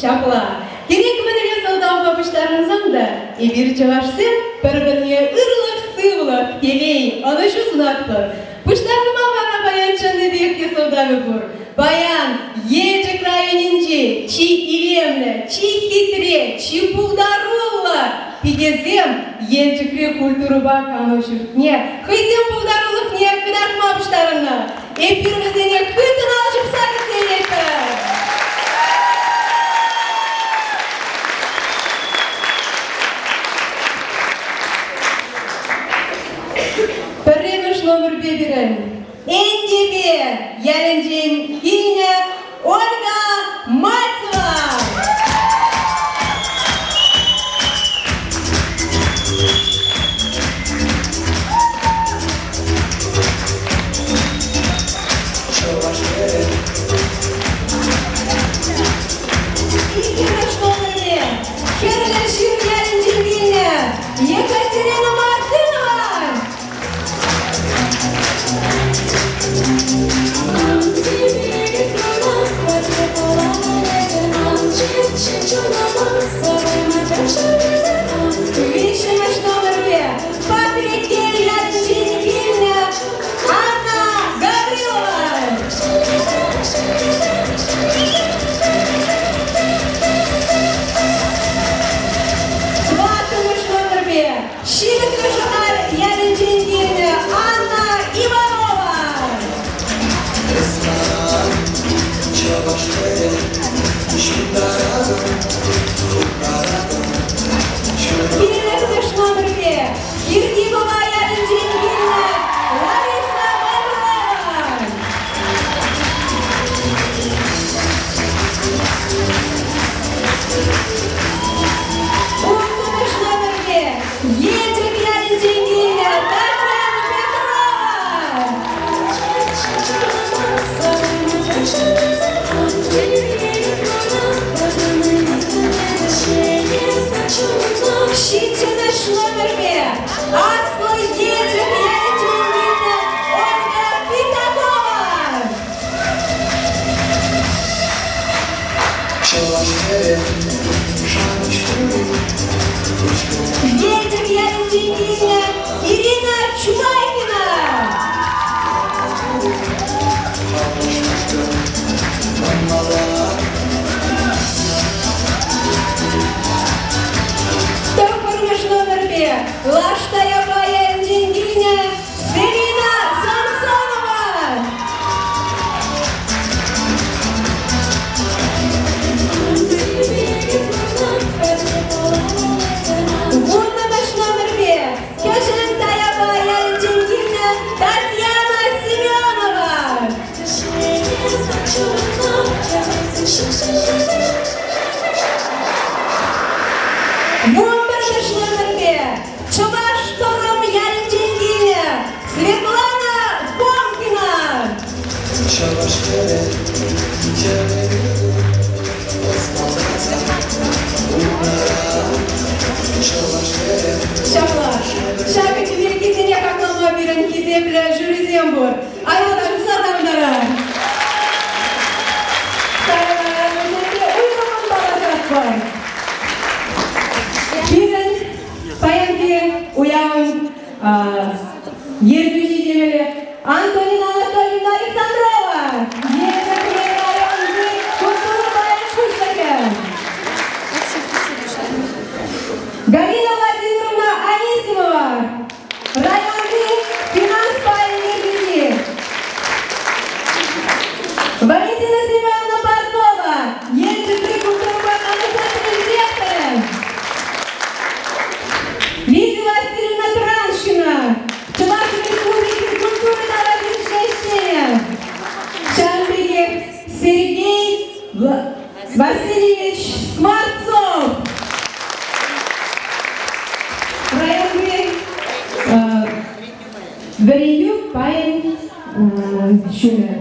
Ҫапла, кирек мӗнле сӑлтавпа пуҫтарӑнсан та эпир, чӑвашсем, пӗр-пӗрне ырлӑх-сывлӑх, телей, ӑнӑҫу сунатпӑр. Пуҫтарӑнма вара паян чӑннипех те сӑлтавӗ пур. Паян Елчӗк районӗнчи чи илемлӗ, чи хитре, чи пултаруллӑ пикесем Елчӗкри культурӑпа кану ҫуртне хӑйсен пултарулӑхне кӑтартма пуҫтарӑннӑ. Эпир вӗсене хыттӑн алӑ ҫупса кӗтсе илетпӗр. Пӗрремӗш номерпе пирӗн Энтепе ялӗнчен килнӗ Ольга Мальцева. Иккӗмӗш номерне Хӗрлӗ Ҫыр ялӗнчен килнӗ Екатерина Мартынова. Виҫҫӗмӗш номерпе Патреккел ялӗнчен килнӗ Анна Гаврилова. Тӑваттӑмӗш номерпе Ҫирӗклӗ Шӑхаль ялӗнчен килнӗ Анна Иванова. Пиллӗкмӗш номерпе Хирти Пӑва ялӗнчен килнӗ Лариса Боброва. Улттӑмӗш номерпе Елчӗк ялӗнчен килнӗ Татьяна Петрова. Ҫиччӗмӗш номерпе Аслӑ Елчӗк ялӗнчен килнӗ Ольга Питакова. Елчӗк ялӗнчен килнӗ Ирина Чумайкина. Тӑххӑрмӗш номерпе Лаш Таяпа ялӗнчен килнӗ Селина Самсонова! Вуннӑмӗш номерпе Кӗҫӗн Таяпа ялӗнчен килнӗ Татьяна Семенова! Вунпӗрмӗш номерпе Чӑваш Тӑрӑм ялӗнчен килнӗ Светлана Фомкина. Ҫапла, ҫакӑ чиперккесене хаклама пирӗн хисеплӗ жюрисем пур. Айвана ҫупса савӑнтарар. Уйрӑммӑн палӑртатпӑр. Пирӗн Паянхи уявӑн ертӳҫи темелле Антонина Анатольевна Александрова, Елчӗкри районти культура пайӗн пуҫлӑхӗ. Галина Владимировна Анисимова, районти финанс пайӗн ертӳҫи. Валентина Семеновна Портнова, Елчӗкри культурӑпа кану центрӗн директорӗ. Лидия Васильевна Траншина, Чӑваш Республикин культура тава тивӗҫлӗ ӗҫченӗ. Ҫавӑн пекех Сергей Васильевич Скворцов. Районти вӗрентӳ пайӗн ҫумӗ.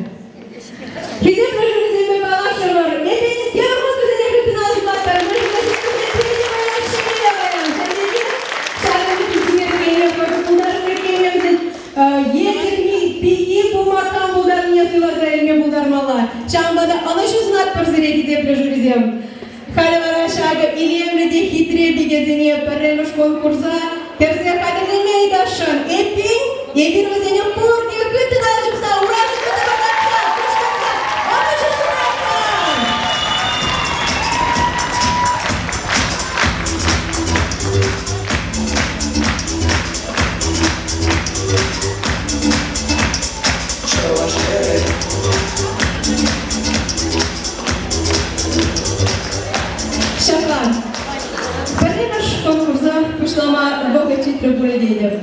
Хисеплӗ жюрисемпе паллашрӑмӑр. Эпир тепӗр хут вӗсене хыттӑн алӑ ҫупатпӑр. Пики пулмасан пултарнине суйласа илме пултармалла. Ҫавӑнпа та ӑнӑҫу сунатпӑр сире, хисеплӗ жюрисем. Халӗ вара ҫакӑ илемлӗ те хитре пикесене пӗрремӗш конкурса кӗрсе хатӗрленме ыйтасшӑн. Эппин, эпир вӗсене пурте хыттӑн алӑ ҫупса ура ҫумне тапӑртатса, пуҫтарса ӑнӑҫу сунатпӑр! Чӑваш хӗрӗ. Ҫапла. Пӗрремӗш конкурса пуҫлама вӑхӑт ҫитрӗ пулӗ тетӗп.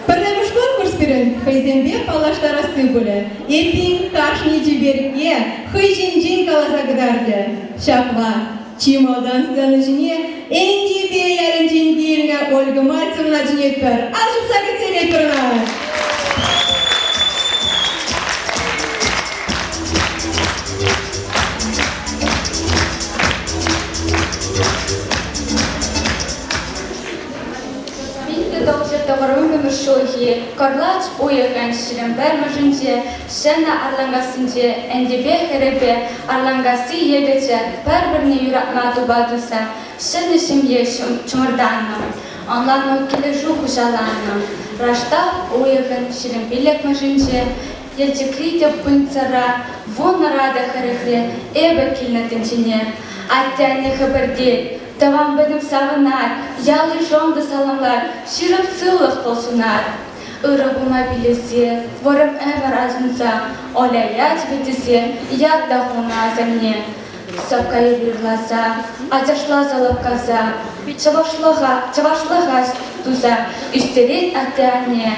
Пӗрремӗш конкурс пирӗн хӑйсемпе паллаштарасси пулӗ. Эппин, кашни чиперкке хӑй ҫинчен каласа кӑтартӗ. Ҫапла, чи малтан сцена ҫине Энтипе ялӗнчен килнӗ Ольга Мальцевна чӗнетпӗр. Ал ҫупса кӗтсе илетпӗр ӑна. 1991 ҫулхи кӑрлач уйӑхӗн 21-мӗшӗнче Ҫӗнӗ Арланкассинче Энтипе хӗрӗпе Арланкасси йӗкӗчӗ пӗр-пӗрне юратма тупа туса ҫӗнӗ ҫемье чӑмӑртаннӑ. Ӑнлану килӗшӳ хуҫаланнӑ. Раштав уйӑхӗн 25-мӗшӗнче Елчӗкри тӗп пульницӑра вуннӑра та хӗрӗхре эпӗ килнӗ тӗнчене. Атте-анне хӗпӗртет, тӑван пӗтӗм савӑнать, ял-йышӑм та саламлать, ҫирӗп сывлӑх вӑл сунать. Ырӑ пулма пилесе, вӑрӑм ӗмӗр асӑнса, Оля ячӗпе тесе ят та хунӑ асанне. Сӑпка юрласа, ачашласа лӑпкаса, чӑвашлӑха, чӑвашлӑха туса ӳстерет атте-анне.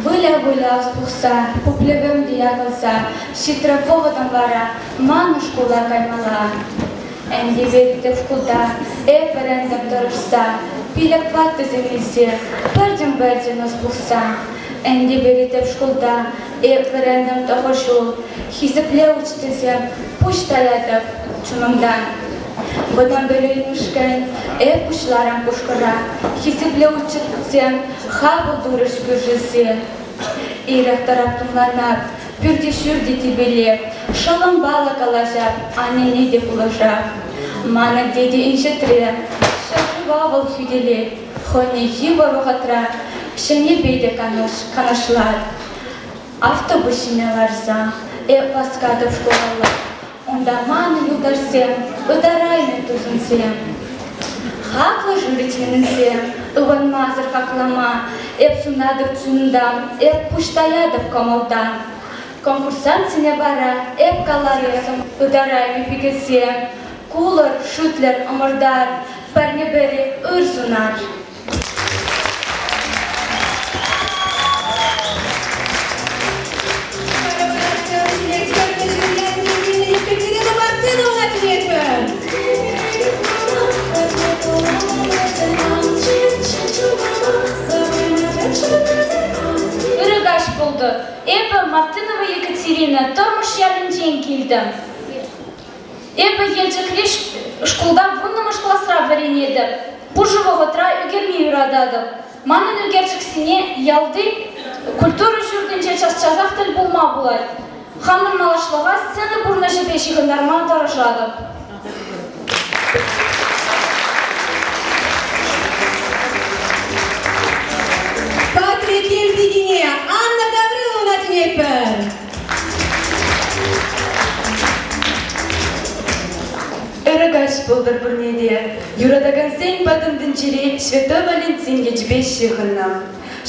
Выля-выля ӑс пухса, пуплевӗм те якӑлса, ҫитрӗ вӑхӑтӑм вара манӑн шкула каймалла. Ӗнтӗ тӗп шкулта эп вӗрентӗм тӑрӑшса, пилӗк ваттисем илсе, пӗрчӗн-пӗрчӗн ӑс пухса. Ӗнтӗ тӗп шкулта эп вӗрентӗм тӑхӑр ҫул, хисепле учительсем, пуҫ таятӑп чунӑмтан. Вӑтам пӗлӳ илмешкӗн эп пуҫларӑм Кушкӑра, хисепле учительсем, хапӑл турӗҫ кӳршӗсем. Ирех тӑрап тумланап, пӳрте-ҫурте типӗлеп, шӑллӑмпала калаҫап, аннене те пулӑшап. Манӑн тете инҫетре, ҫӗршыва вӑл хӳтӗлет, хӑйне йывӑр вӑхӑтра ҫемьепе те канашлать. Автобус ҫине ларса эп васкатӑп шкулалла. Унта манӑн юлташсем, ытарайми тусӑмсем. Хаклӑ жюри членӗсем, ывӑнмасӑр хаклама, эп сунатӑп чунтан, эп пуҫ таятӑп кӑмӑлтан. Конкурсантсене вара эп каларӑм, ытарайми пикесем, кулӑр, шӳтлӗр, ӑмӑртар, пӗрне-пӗри ыр сунар. Ырӑ каҫ пултӑр. Эпӗ Мартынова Екатерина Тӑрмӑш ялӗнчен килтӗм. Эпӗ Елчӗкри шкулта вуннӑмӗш класра вӗренетӗп. Пушӑ вӑхӑтра ӳкерме юрататӑп. Манӑн ӳкерчӗксене ялти культура ҫуртӗнче час-часах тӗл пулма пулать. Хамӑн малашлӑха сцена пурнӑҫӗпе ҫыхӑнтарма тӑрӑшатӑп. Патреккел пикине Анна Гавриловна чӗнетпӗр. Ырӑ каҫ пултӑр пурне те. Юратакансен пӗтӗм тӗнчери Святой Валентин ячӗпе ҫыхӑннӑ.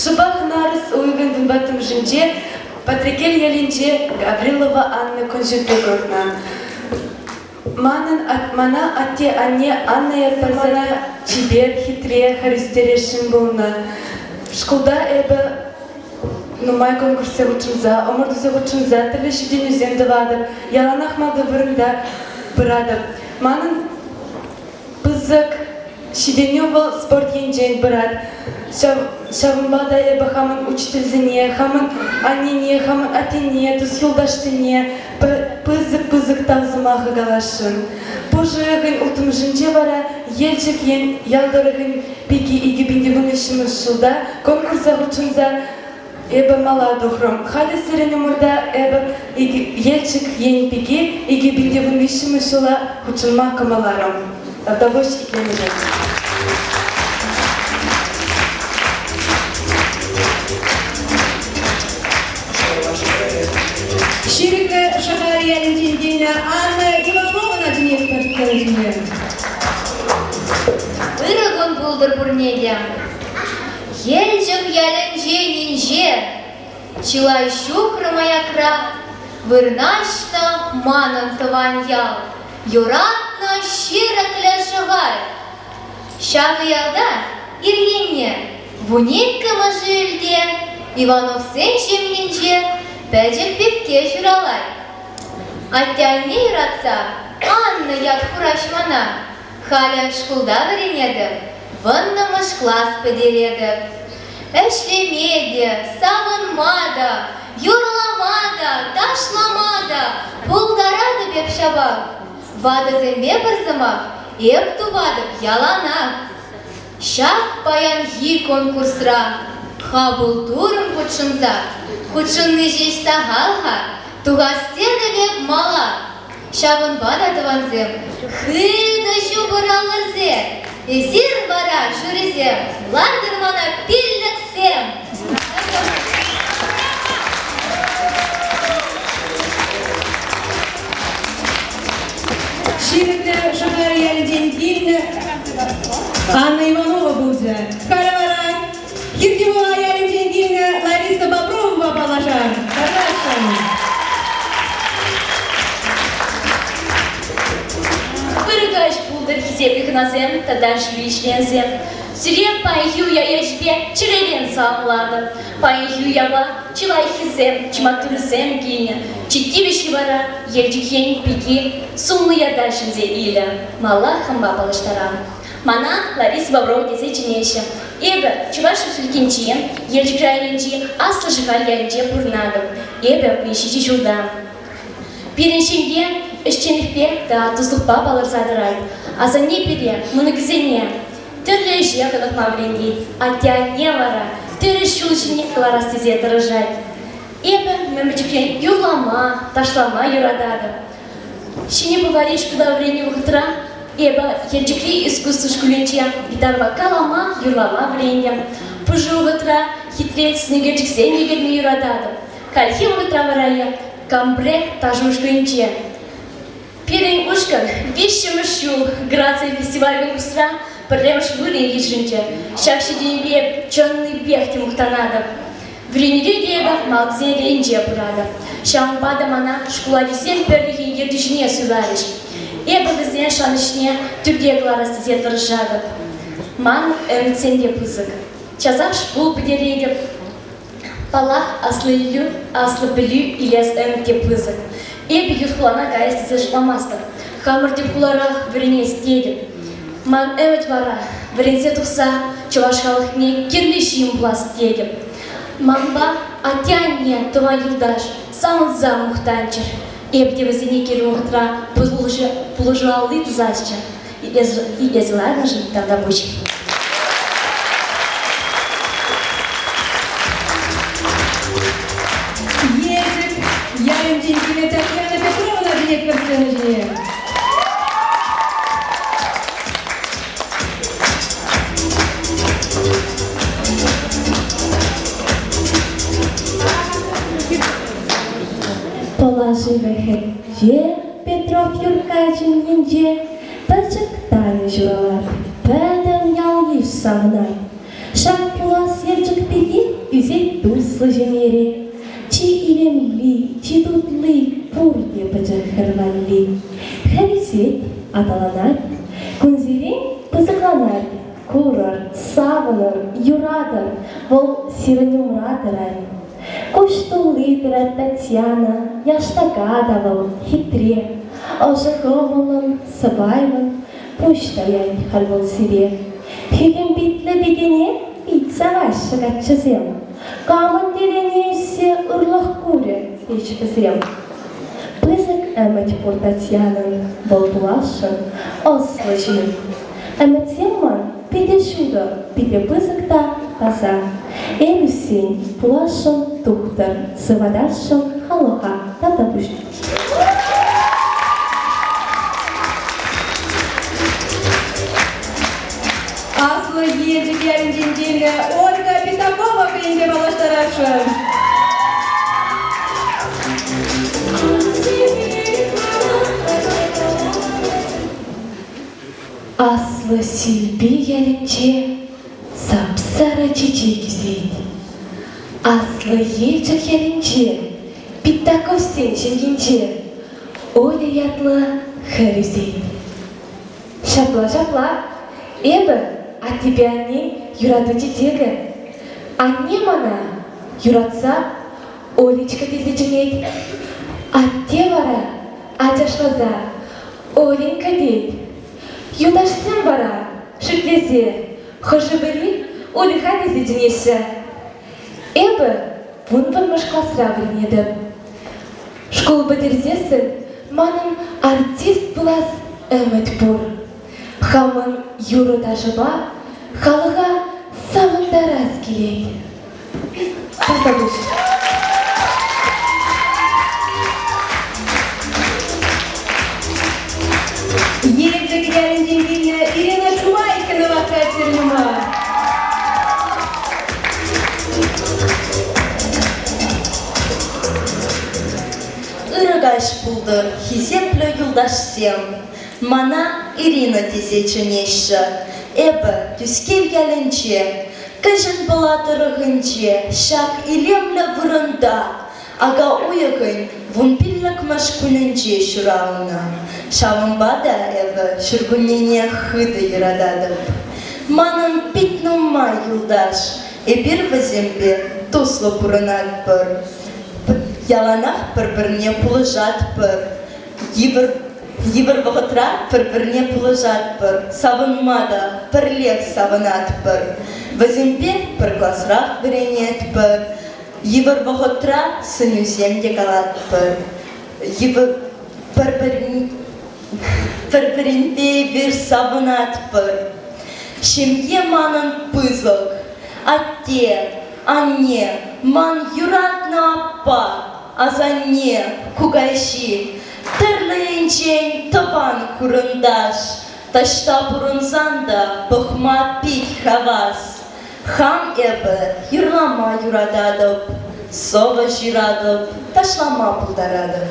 Шӑпах нарӑс уйӑхӗн вунтӑваттӑмӗшӗнче Патреккел ялӗнче Гаврилова Анна кун ҫути курнӑ. Манӑн мана атте-анне Анна ят парса чипер, хитре хӗр ӳстересшӗн пулнӑ. Шкулта эпӗ нумай конкурссем хутшӑнса, ӑмӑртусем хутшӑнса тӗрлӗ ҫитӗнӳсем тӑватӑп, яланах малти вырӑнта пыратӑп. Манӑн пысӑк ҫитӗнӳ вӑл спорт енчен пырать. Ҫавӑнпа та эпӗ хамӑн учительсене, хамӑн аннене, хамӑн аттене, тус-юлташсене пысӑк-пысӑк тав сӑмахӗ каласшӑн. Пуш уйӑхӗн улттӑмӗшӗнче вара Елчӗк ен ял тӑрӑхӗн пики 2013 ҫулта конкурса хутшӑнса эпӗ мала тухрӑм. Халӗ сирӗн умӑрта эпӗ Елчӗк ен пики 2013 ҫула хутшӑнма кӑмӑлларӑм. Тавтапуҫ итленӗшӗн. Ҫирӗклӗ Шӑхаль ялӗнчен килнӗ Анна Ивановӑна чӗнетпӗр сцена ҫине. Ырӑ кун пултӑр пурне те. Елчӗк ялӗнчен инҫе, чылай ҫухрӑм аякра вырнаҫнӑ манӑн тӑван ял, юратнӑ Ҫирӗклӗ Шӑхаль. Ҫакӑ ялта ир енне вуниккӗмӗш ҫӳлте Ивановсен ҫемйинче пӗчӗк пепке ҫуралать. Атте-анне юратса Анна ят хураҫ мана. Халӗ шкулта вӗренетӗп, вуннӑмӗш класс пӗтеретӗп. Ӗҫлеме те, савӑнма та, юрлама та, ташлама та пултаратӑп эп ҫапах. Ватӑсемпе пӗр сӑмах эп тупатӑп яланах. Ҫак паянхи конкурсра хапӑл турӑм хутшӑнса. Хутшӑнни ҫеҫ сахал-ха, тухас тенӗ пек мала. Ҫавӑнпа та, тӑвансем, хытӑ ҫупӑр аллӑрсем, эсир вара, жюрисем, лартӑр мана пиллӗксем! Ҫирӗклӗ Шӑхаль ялӗнчен килнӗ Анна Иванова пулчӗ. Халӗ вара Хирти Пӑва ялӗнчен килнӗ Лариса Бобровӑпа паллашар. Тархасшӑн. Ырӑ каҫ пултӑр, хисеплӗ хӑнасем тата жюри членӗсем. Сире паянхи уяв ячӗпе чӗререн саламлатӑп. Паянхи уява чи лайӑххисем, чи маттуррисем килнӗ. Чи тивӗҫли вара Елчӗк ен пики сумлӑ ята ҫӗнсе илӗ. Малла хампа паллаштарам. Мана Лариса Боброва тесе чӗнеҫҫӗ. Эпӗ Чӑваш Республикинчи Елчӗк районӗнчи Аслӑ Шӑхаль ялӗнче пурӑнатӑп. Эпӗ 17 ҫулта. Пирӗн ҫемье ӗҫченлӗхпе тата туслӑхпа палӑрса тӑрать. Асанне пире, мӑнукӗсене, тӗрлӗ ӗҫе хӑнӑхма вӗрентет. Атте-анне вара тӗрӗс ҫул ҫине кӑларас тесе тӑрӑшать. Эпӗ мӗн пӗчӗкрен юрлама, ташлама юрататӑп. Ҫӗнӗ Пӑвари шкулта вӗреннӗ вӑхӑтра эпӗ Елчӗкри искусство шкулӗнче гитарӑпа калама, юрлама вӗрентӗм. Пушӑ вӑхӑтра хитре сӑнӳкерчӗксем ӳкерме юрататӑп. Хальхи вӑхӑтра вара эп Камбре ташӑ ушкӑнӗнче. Пирӗн ушкӑн виҫҫӗмӗш ҫул Грация фестиваль-конкурсра пӗрремӗш вырӑн йышӑнчӗ. Ҫак ҫитӗнӳпе чӑннипех те мухтанатӑп. Вӗренӳре те эпӗ малтисен ретӗнче пыратӑп. Ҫавӑнпа та мана шкул ачисен пӗрлӗхӗн ертӳҫине суйларӗҫ. Эпӗ вӗсен шанӑҫне тӳрре кӑларас тесе тӑрӑшатӑп. Ман ӗмӗтсем те пысӑк. Часах шкул пӗтеретӗп. Паллах, аслӑ илӳ, аслӑ пӗлӳ илес ӗмӗт те пысӑк. Эпӗ ют хулана каяс тесе шутламастӑп. Хамӑр тӗп хуларах вӗренес тетӗп. Ман ӗмӗт вара вӗренсе тухса чӑваш халӑхне кирлӗ ҫын пулас тетӗп. Манпа атте-анне, тӑван юлташ савӑнса мухтанчӑр. Эп те вӗсене кирлӗ вӑхӑтра пулӑшу алли тӑсасчӗ. Итлесе ларнӑшӑн тавтапуҫ. Елчӗк ялӗнчен килнӗ Татьяна Петровна чӗнетпӗр сцена ҫине. Пӑла шывӗ хӗрринче, Петров Юркка ҫемйинче Пӗчӗк Таня ҫуралать, пӗтӗм ял-йыш савӑнать. Ҫак пулас Елчӗк пики ӳсет туслӑ ҫемьере. Чи илемли, чи тутли пурте пӗчӗк хӗр валли. Хӗр ӳсет, аталанать, кунсерен пысӑкланать. Курӑр, савӑнӑр, юратӑр, вӑл сирӗн умра тӑрать. Куҫ тулли тӑрать Татьяна, яштака та вӑл, хитре. Ӑшӑ кӑмӑллӑн, сӑпайлӑн пуҫ таять халь вӑл сире. Хӗхӗм питлӗ пикене пит саваҫҫӗ каччӑсем. Камӑн телейне ӳссе ырлӑх курӗ, теҫ вӗсем. Пысӑк ӗмӗт пур Татьянӑн, вӑл пуласшӑн ӑслӑ ҫын. Ӗмӗтсем ман питӗ ҫутӑ, питӗ пысӑк та таса. Эп ӳссен пуласшӑн тухтӑр, сыватасшӑн халӑха тата пуҫ. Елчӗк ялӗнчен килнӗ Ольга Пятакова хӑйӗнпе паллаштарасшӑн. Аслӑ Силпи ялӗнче сап-сарӑ чечек ӳсет. Аслӑ Елчӗк ялӗнче Питтаковсен ҫемйинче Оля ятлӑ хӗр ӳсет. Ҫапла-ҫапла. Эпӗ аттепе аннен юрату чечекӗ. Анне мана юратса Олечка тесе чӗнет. Атте вара ачашласа Оленька тет. Юлташсем вара шӳтлесе хӑшӗ-пӗри Ольга тесе чӗнеҫҫӗ. Эпӗ вунпӗрмӗш класра вӗренетӗп. Шкул пӗтерсессӗн манӑн артист пулас ӗмӗт пур. Хамӑн юрӑ-ташӑпа халӑха савӑнтарас килет. Тавтапуҫ. Елчӗк ялӗнчен килнӗ Ирина Чумайкина васкать сирӗн ума. Ырӑ каҫ пултӑр, хисеплӗ юлташсем! Мана Ирина тесе чӗнеҫҫӗ. Эпӗ Тӳскел ялӗнче, Кӗҫӗн Пӑла тӑрӑхӗнче ҫак илемлӗ вырӑнта ака уйӑхӗн вунпиллӗкмӗш кунӗнче ҫуралнӑ. Ҫавӑнпа та эпӗ ҫуркуннене хытӑ юрататӑп. Манӑн пит нумай юлташ, Эпир вӗсемпе туслӑ пурӑнатпӑр, яланах пӗр-пӗрне пулӑшатпӑр, йывӑр, йывӑр вӑхӑтра пӗр-пӗрне пулӑшатпӑр, савӑнма та пӗрлех савӑнатпӑр. Вӗсемпе пӗр класрах вӗренетпӗр, йывӑр вӑхӑтра сӗнӳсем те калатпӑр. Йывӑр пӗр-пӗрин пӗр-пӗринпе эпир савӑнатпӑр. Ҫемье манӑн пысӑк. Атте, анне, ман юратнӑ аппа, асанне, кукаҫи, тӗрлӗ енчен тӑван хурӑнташ, таҫта пурӑнсан та пӑхма пит хавас. Хам эпӗ юрлама юрататӑп, сӑвӑ ҫыратӑп, ташлама пултаратӑп.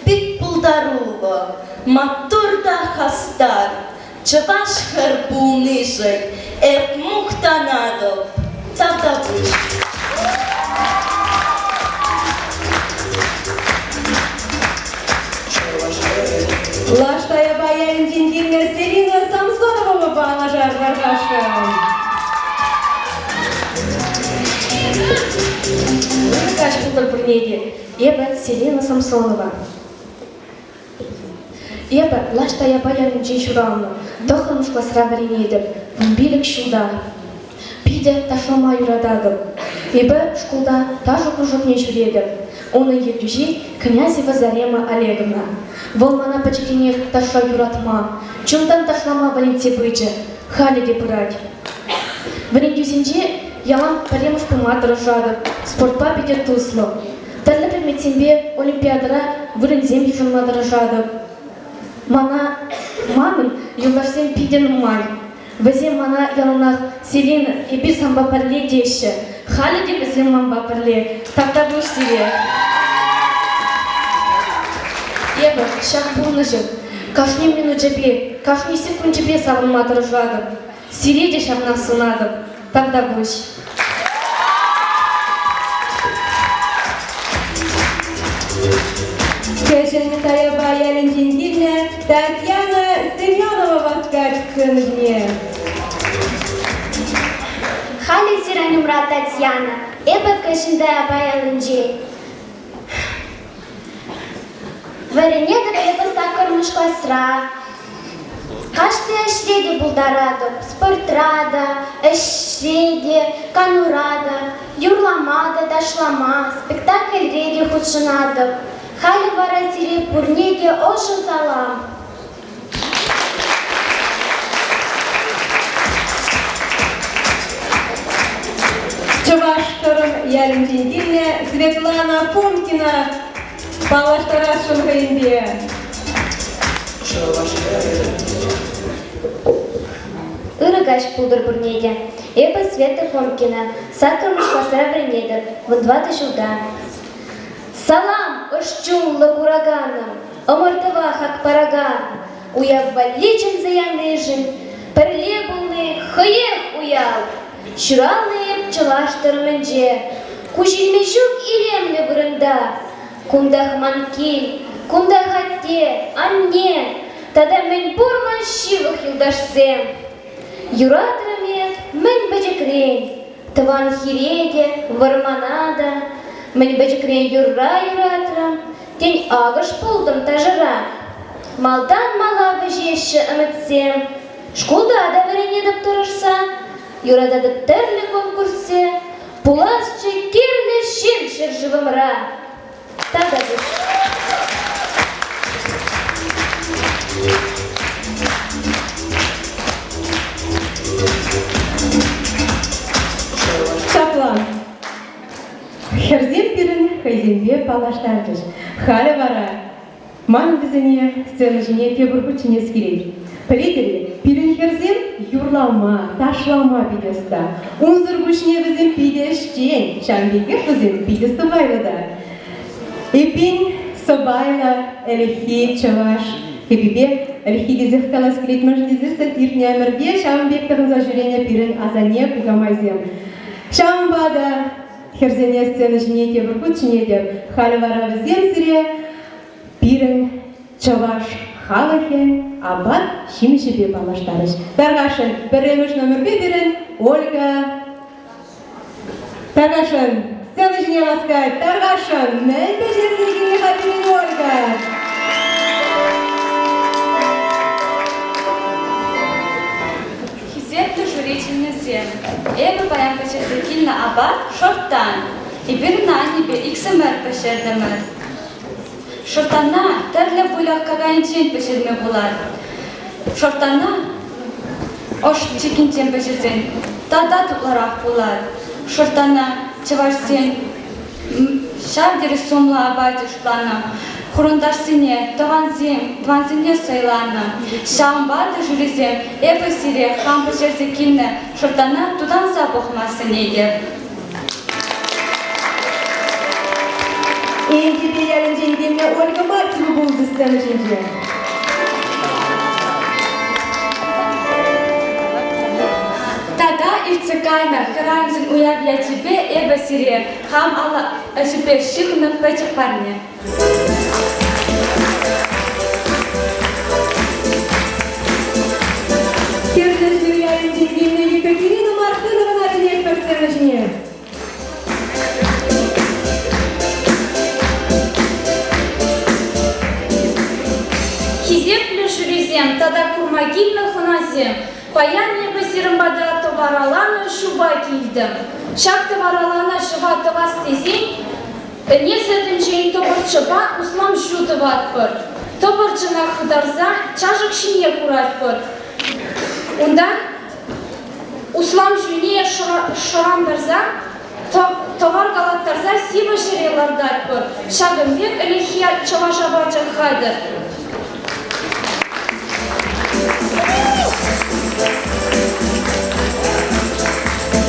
Пит пултаруллӑ, маттур та хастар, чӑваш хӗр пулнишӗн эп мухтанатӑп. Тавтапуҫ. Лаш Таяпа ялӗнчен килнӗ Селина Самсоновапа паллашар тархасшӑн. Ырӑ каҫ пултӑр пурне те. Эпӗ Селина Самсонова. Эпӗ Лаш Таяпа ялӗнче ҫуралнӑ, тӑххӑрмӗш класра вӗренетӗп, вунпилӗк ҫулта. Питӗ ташлама юрататӑп. Эпӗ шкулта ташӑ кружокне ҫӳретӗп. Унӑн ертӳҫи Князева Зарема Олеговна. Вӑл мана пӗчӗкренех ташша юратма, чунтан ташлама вӗрентсе пычӗ, халӗ те пырать. Вӗрентӳсенче ялан пӗрремӗш пыма тӑрӑшатӑп, спортпа питӗ туслӑ. Тӗрлӗ предметсемпе олимпиадӑра вырӑнсем йышӑнма тӑрӑшатӑп. Мана, манӑн юлташсем питӗ нумай. Вӗсем мана яланах «Селина, эпир санпа пӗрле» теҫҫӗ. Халӗ те вӗсем манпа пӗрле. Тавтапуҫ сире. Эпӗ ҫак пурнӑҫӑн кашни минучӗпе, кашни секунчӗпе савӑнма тӑрӑшатӑп. Сире те ҫавнах сунатӑп. Тавтапуҫ. Кӗҫӗн Таяпа ялӗнчен килнӗ Татьяна Семенова васкать сцена ҫине. Халӗ сирӗн умра Татьяна. Эпӗ Кӗҫӗн Таяпа ялӗнчен. Вӗренетӗп эпӗ саккӑрмӗш класра. Кашни ӗҫре те пултаратӑп, спортра та, ӗҫре те, канура та, юрлама та, ташлама, спектакльре те хутшӑнатӑп. Халӗ вара сире пурне те ӑшӑ салам! Чӑваш Тӑрӑм ялӗнчен килнӗ Светлана Фомкина паллаштарасшӑн хӑйӗнпе. Ырӑ каҫ пултӑр пурне те. Эпӗ Света Фомкина, саккӑрмӗш класра вӗренетӗп, вунтӑватӑ ҫулта. Салам, ӑш чунлӑ кураканӑм, ӑмӑртӑва хак паракан, уяв валли чӗнсе янишӗн пӗрле пулни хӑех уяв. Ҫуралнӑ эп чӑваш тӑрӑмӗнче, куҫ илме ҫук илемлӗ вырӑнта. Кунтах ман кил, кунтах атте, анне тата мӗнпур ман ҫывӑх юлташсем. Юратрӑм эп мӗн пӗчӗкрен тӑван хире те, вӑрмана та. Мӗн пӗчӗкрен юрра юратрӑм, тен, акӑш пултӑм ташӑра. Малтан мала вӗҫеҫҫӗ ӗмӗтсем, шкулта та вӗренетӗп тӑрӑшса. Юрататӑп тӗрлӗ конкурссем, пуласчӗ кирлӗ ҫын ҫӗршывӑмра. Тата Ҫапла. Хӗрсем пирӗн хӑйсемпе паллаштарчӗҫ. Халӗ вара Манӑн вӗсене сцена ҫине тепӗр хут чӗнес килет. Пӗлетӗр-и, пирӗн хӗрсем юрлама, ташлама питӗ ӑста. Унсӑр пуҫне вӗсем питӗ ӗҫчен, ҫавӑн пекех вӗсем питӗ сӑпайлӑ та. Эппин, сӑпайлӑ ӗлӗкхи чӑваш кӗпипе ӗлӗкхи тесех калас килет, мӗншӗн тесессӗн иртнӗ ӗмӗрте ҫавӑн пек тӑхӑнса ҫӳренӗ пирӗн асанне кукамайсем. Ҫавӑнпа та Хӗрсене сцена ҫине тепӗр хут чӗнетӗп. Халӗ вара вӗсем сире пирӗн чӑваш халӑхӗн апат-ҫимӗҫӗпе паллаштарӗҫ. Тархасшӑн, пӗрремӗш номерпе пирӗн Ольга Тархасшӑн, сцена ҫине васкать. Тархасшӑн, мӗн пӗҫерсе килнӗ-ха пирӗн Ольга? Хисеплӗ жюри членӗсем, эпӗ паян пӗҫерсе килнӗ апат шӑрттан. Эпир ӑна аннепе иксӗмӗр пӗҫертӗмӗр. Шӑрттана тӗрлӗ выльӑх какайӗнчен пӗҫерме пулать. Шӑрттана ӑш чиккинчен пӗҫерсен тата тутлӑрах пулать. Шӑрттана чӑвашсен ҫав тери сумлӑ апачӗ шутланӑ. Хурӑнташсене, тӑвансем, тӑвансене сӑйланӑ. Ҫавӑнпа та жюрисем эпӗ сире хам пӗҫерсе килнӗ шӑрттана тутанса пӑхма сӗнетӗп. Энтепе ялӗнчен килнӗ Ольга Мальцева пулчӗ сцена ҫинче. Тата иртсе кайнӑ хӗрарӑмсен уяв ячӗпе эпӗ сире хам алӑ ӗҫӗпе ҫыхнӑ пӗчӗк парне. Хӗрлӗ ялӗнчен килнӗ Екатерина Мартыновӑна чӗнетпӗр сцена ҫине. Хисеплӗ жюрисем тата курма килнӗ хӑнасем, паян эпӗ сирӗн пата тӑвараланӑ ҫупа килтӗм. Ҫак тӑвараланӑ ҫӑва тӑвас тесен ӗне сӗтӗнчен тӑпӑрчӑпа услам ҫу тӑватпӑр. Тӑпӑрчӑна хытарса чашӑк ҫине хуратпӑр. Унтан Услам ҫуне шӑрантарса, тӑвар калаттарса сивӗ ҫӗре лартатпӑр. Ҫакӑн пек ӗлӗкхи чӑваш апачӗ хатӗр.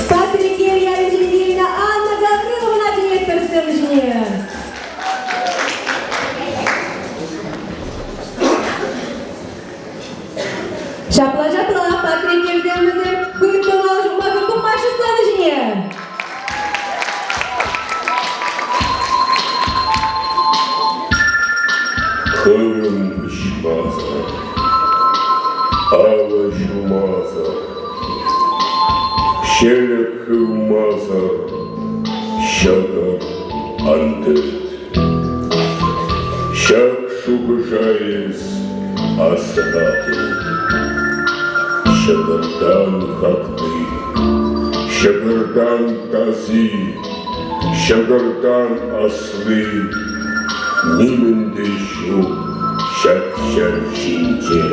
Патрикел ялӗнчен килнӗ Анна Гавриловӑна чӗнетпӗр сцена ҫине. Ҫапла ҫапла, Патрикелсем вӗсем хыттӑн ал ҫупмасӑр тухмаҫҫӗ сцена ҫине. Хырӑм выҫмасӑр, алӑ ҫумасӑр, ҫӗлӗк хывмасӑр ҫӑкӑр ан тыт. Ҫак шухӑша эс асра тыт. Ҫӑкӑртан хакли, ҫӑкӑртан таси, ҫӑкӑртан асли нимӗн те ҫук ҫак ҫӗр ҫинче.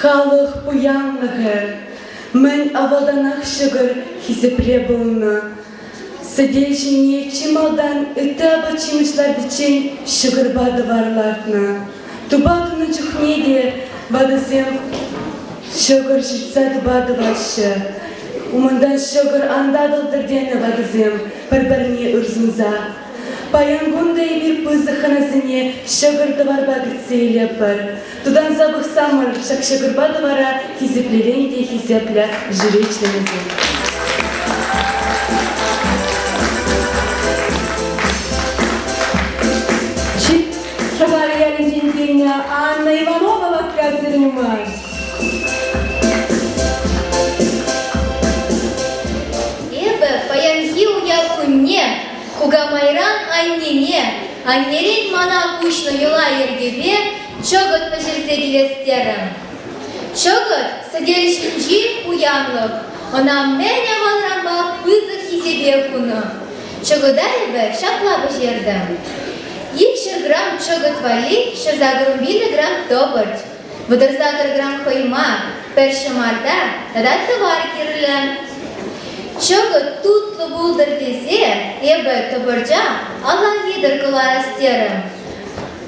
Халӑх пуянлӑхӗ. Мӗн авалтанах ҫӑкӑр хисепре пулнӑ. Сӗтел ҫине чи малтан ытти апат-ҫимӗҫ лартиччен ҫӑкӑрпа тӑвар лартнӑ. Тупа тунӑ чухне те ватӑсем ҫӑкӑр ҫыртса тупа тӑваҫҫӗ. Умӑнтан ҫӑкӑр ан татӑлтӑр тенӗ ватӑсем пӗр-пӗрне ыр сунса. Паян кун та эпир пысӑк хӑнасене ҫӑкӑр-тӑварпа кӗтсе илетпӗр. Тутанса пӑхсамӑр ҫак ҫӑкӑрпа тӑвара хисеплӗрен те хисеплӗ жюри членӗсем. Шӑхаль ялӗнчен килнӗ Анна Иванова васкать сирӗн ума. Эпӗ паянхи уяв кунне кукамайран аннене, аннерен мана куҫнӑ йӑла-йӗркепе чӑкӑт пӗҫерсе килес терӗм. Чӑкӑт сӗтел ҫинчи пуянлӑх, ӑна мӗн авалранпа пысӑк хисепе хунӑ. Чӑкӑта эпӗ ҫапла пӗҫертӗм. 200 грамм чӑкӑт валли 185 грамм тӑпӑрч, 38 грамм хӑйма, пӗр ҫӑмарта тата тӑвар кирлӗ. Чӑкӑт тутлӑ пултӑр тесе эпӗ тӑпӑрча алла витӗр кӑларас терӗм.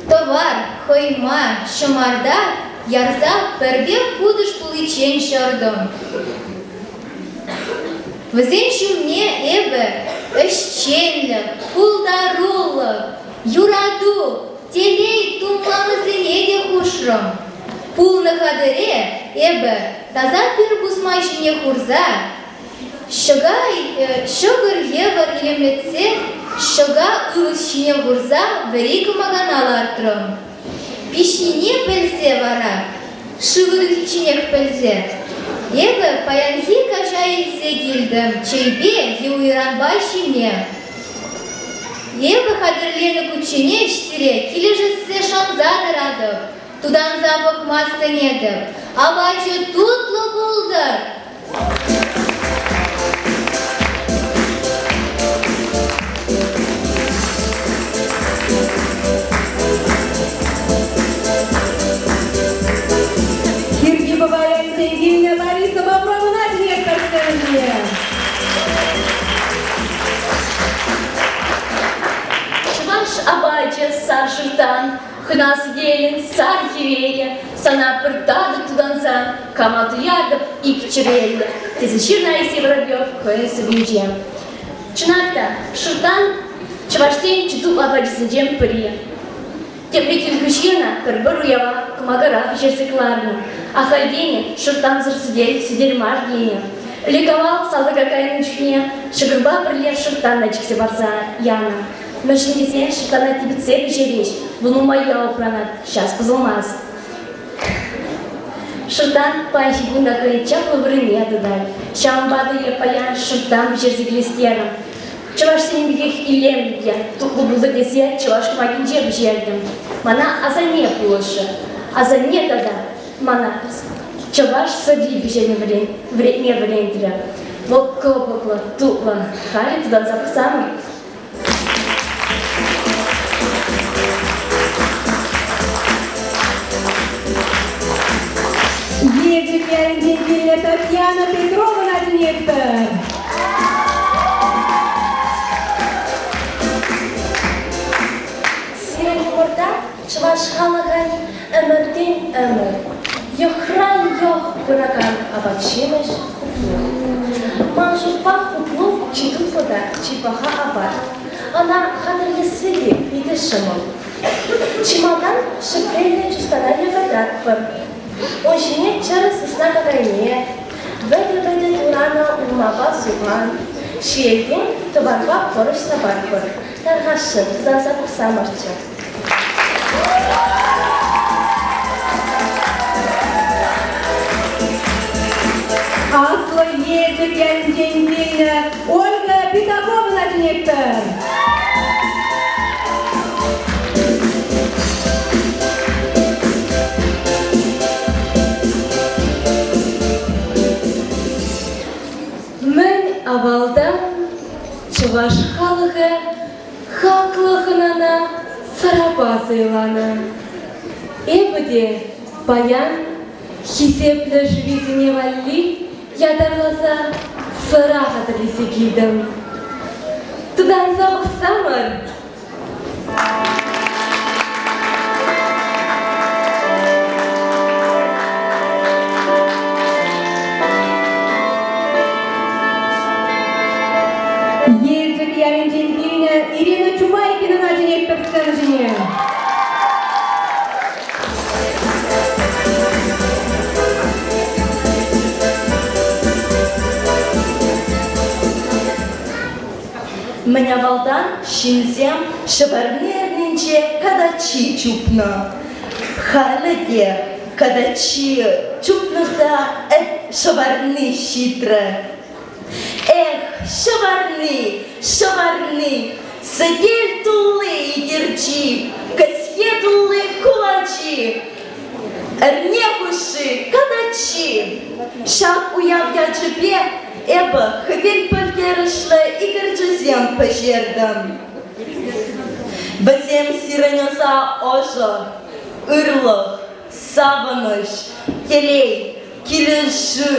Тӑвар, хӑйма, ҫӑмарта ярса пӗр пек хутӑш пуличчен ҫӑртӑм. Вӗсен ҫумне эпӗ ӗҫченлӗх, пултарулӑх, юрату, телей тумламӗсене те хушрӑм. Пулнӑ хатӗре эпӗ таса пир пусма ҫине хурса ҫӑка ҫӑкӑр евӗр илемлетсе ҫӑка ывӑс ҫине хурса вӗри кӑмакана лартрӑм. Пиҫнине пӗлсе вара, шывӗ тухичченех пӗлсе, эпӗ паянхи каҫа илсе килтӗм чейпе е уйранпа ҫиме. Эпӗ хатӗрленӗ кучченеҫ сире килӗшессе шанса тӑратӑп, тутанса пӑхма сӗнетӗп. Апачӗ тутлӑ пултӑр! Хирти Пӑва ялӗнчен килнӗ Лариса Бобровӑна чӗнетпӗр сцена Чӑваш апачӗ сар шӑртан, хӑна сӗтелӗн сар хӗвелӗ, сана пӗр татӑк тутансан, кама туятӑп ик чӗреллӗ, тесе ҫырнӑ Алексей Воробьев хӑйӗн сӑввинче. Чӑнах та, шӑртан чӑвашсен чи тутлӑ апачӗсенчен пӗри. Тепре кил хуҫи ӑна пӗр-пӗр уява кӑмакара пӗҫерсе кӑларнӑ. Ахальтен шӑртансӑр сӗтел сӗтел мар тенӗ. Ӗлӗк-авал салтака кайнӑ чухне ҫӑкӑрпа пӗрле шӑрттан та чиксе парса янӑ. Мӗншӗн тесен шӑрттана типӗтсе пӗҫерет, вӑл нумая упранать, час пӑсӑлмасть. Шӑрттан паянхи кун та хӑйӗн чаплӑ вырӑнне тытать. Ҫавӑнпа та эп паян шӑрттан пӗҫерсе килес терӗм. Чӑвашсен пекех илемлӗ те тутлӑ пултӑр тесе чӑваш кӑмакинче пӗҫертӗм. Мана асанне пулӑшрӗ. Асанне тата мана чӑваш сӑри пӗҫерме вӗрентме вӗрентрӗ. Вӑл кӑпӑклӑ, тутлӑ. Халӗ тутанса пӑхсан Елчӗк ялӗнчен килнӗ Татьяна Петровӑна чӗнетпӗр. Сирӗн умӑрта чӑваш халӑхӗн ӗмӗртен ӗмӗр, йӑхран йӑх пыракан апат-ҫимӗҫ хуплу. Ман шутпа хуплу чи тутлӑ та чи паха апат. Ӑна хатӗрлесси те питӗ ҫӑмӑл. Чи малтан ҫӗпреллӗ чустана якататпӑр. Ун ҫине чӗрӗ сысна какайне, вӗтӗ-вӗтӗ туранӑ улмапа сухан, ҫиелтен тӑварпа пӑрӑҫ сапатпӑр. Тархасшӑн, тутанса пӑхсамӑрччӗ. Аслӑ Елчӗк ялӗнчен килнӗ Ольга Пятаковӑна чӗнетпӗр. Мӗн авалтан чӑваш халӑхӗ хаклӑ хӑнана сӑрапа сӑйланӑ. Эпӗ те паян. Хисеплӗ жюрисене валли ятарласа сӑра хатӗрлесе килтӗм. Тутанса пӑхсамӑр. Елчӗк ялӗнчен килнӗ Ирина Чумайкинӑна чӗнетпӗр сцена ҫине. Мӗн авалтан ҫынсем ҫӑварни эрнинче катаччи чупнӑ. Халӗ те катаччи чупнӑ та ҫӑварни ҫитрӗ. Эх, ҫӑварни, ҫӑварни, сӗтел тулли икерчи, кӗсье тулли кулачи, эрне хушши катаччи. Ҫак уяв ячӗпе эпӗ хӗвел пӗлтерӗшлӗ икерчӗсем пӗҫертӗм. Вӗсем сирӗн ӑса ӑшӑ, ырлӑх, савӑнӑҫ, телей, килӗшӳ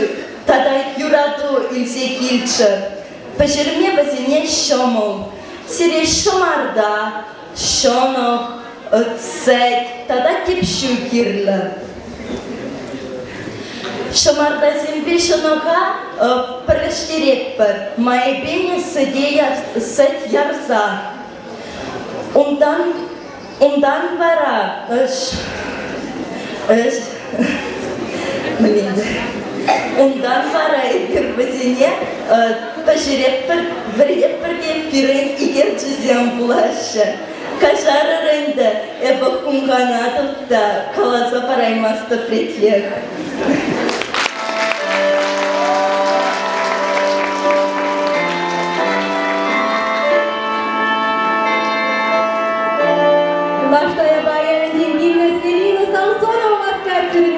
тата юрату илсе килчӗ. Пӗҫерме вӗсене ҫӑмӑл. Сире ҫӑмарта, ҫӑнӑх, сӗт тата типҫӳ кирлӗ. Ҫӑмартасемпе ҫӑнӑха пӗрлештеретпӗр, майӗпен сӗте сӗт ярса. Унтан Унтан вара ӗҫ, ӗҫ, унтан вара эпир вӗсене пӗҫеретпӗр, вӗретпӗр те пирӗн икерчӗсем пулаҫҫӗ. Каҫарӑр ӗнтӗ, эпӗ хумханатӑп та каласа параймастӑп ретлех. Лаш Таяпа ялӗнчен килнӗ Селина Самсонова васкать тӳрӗ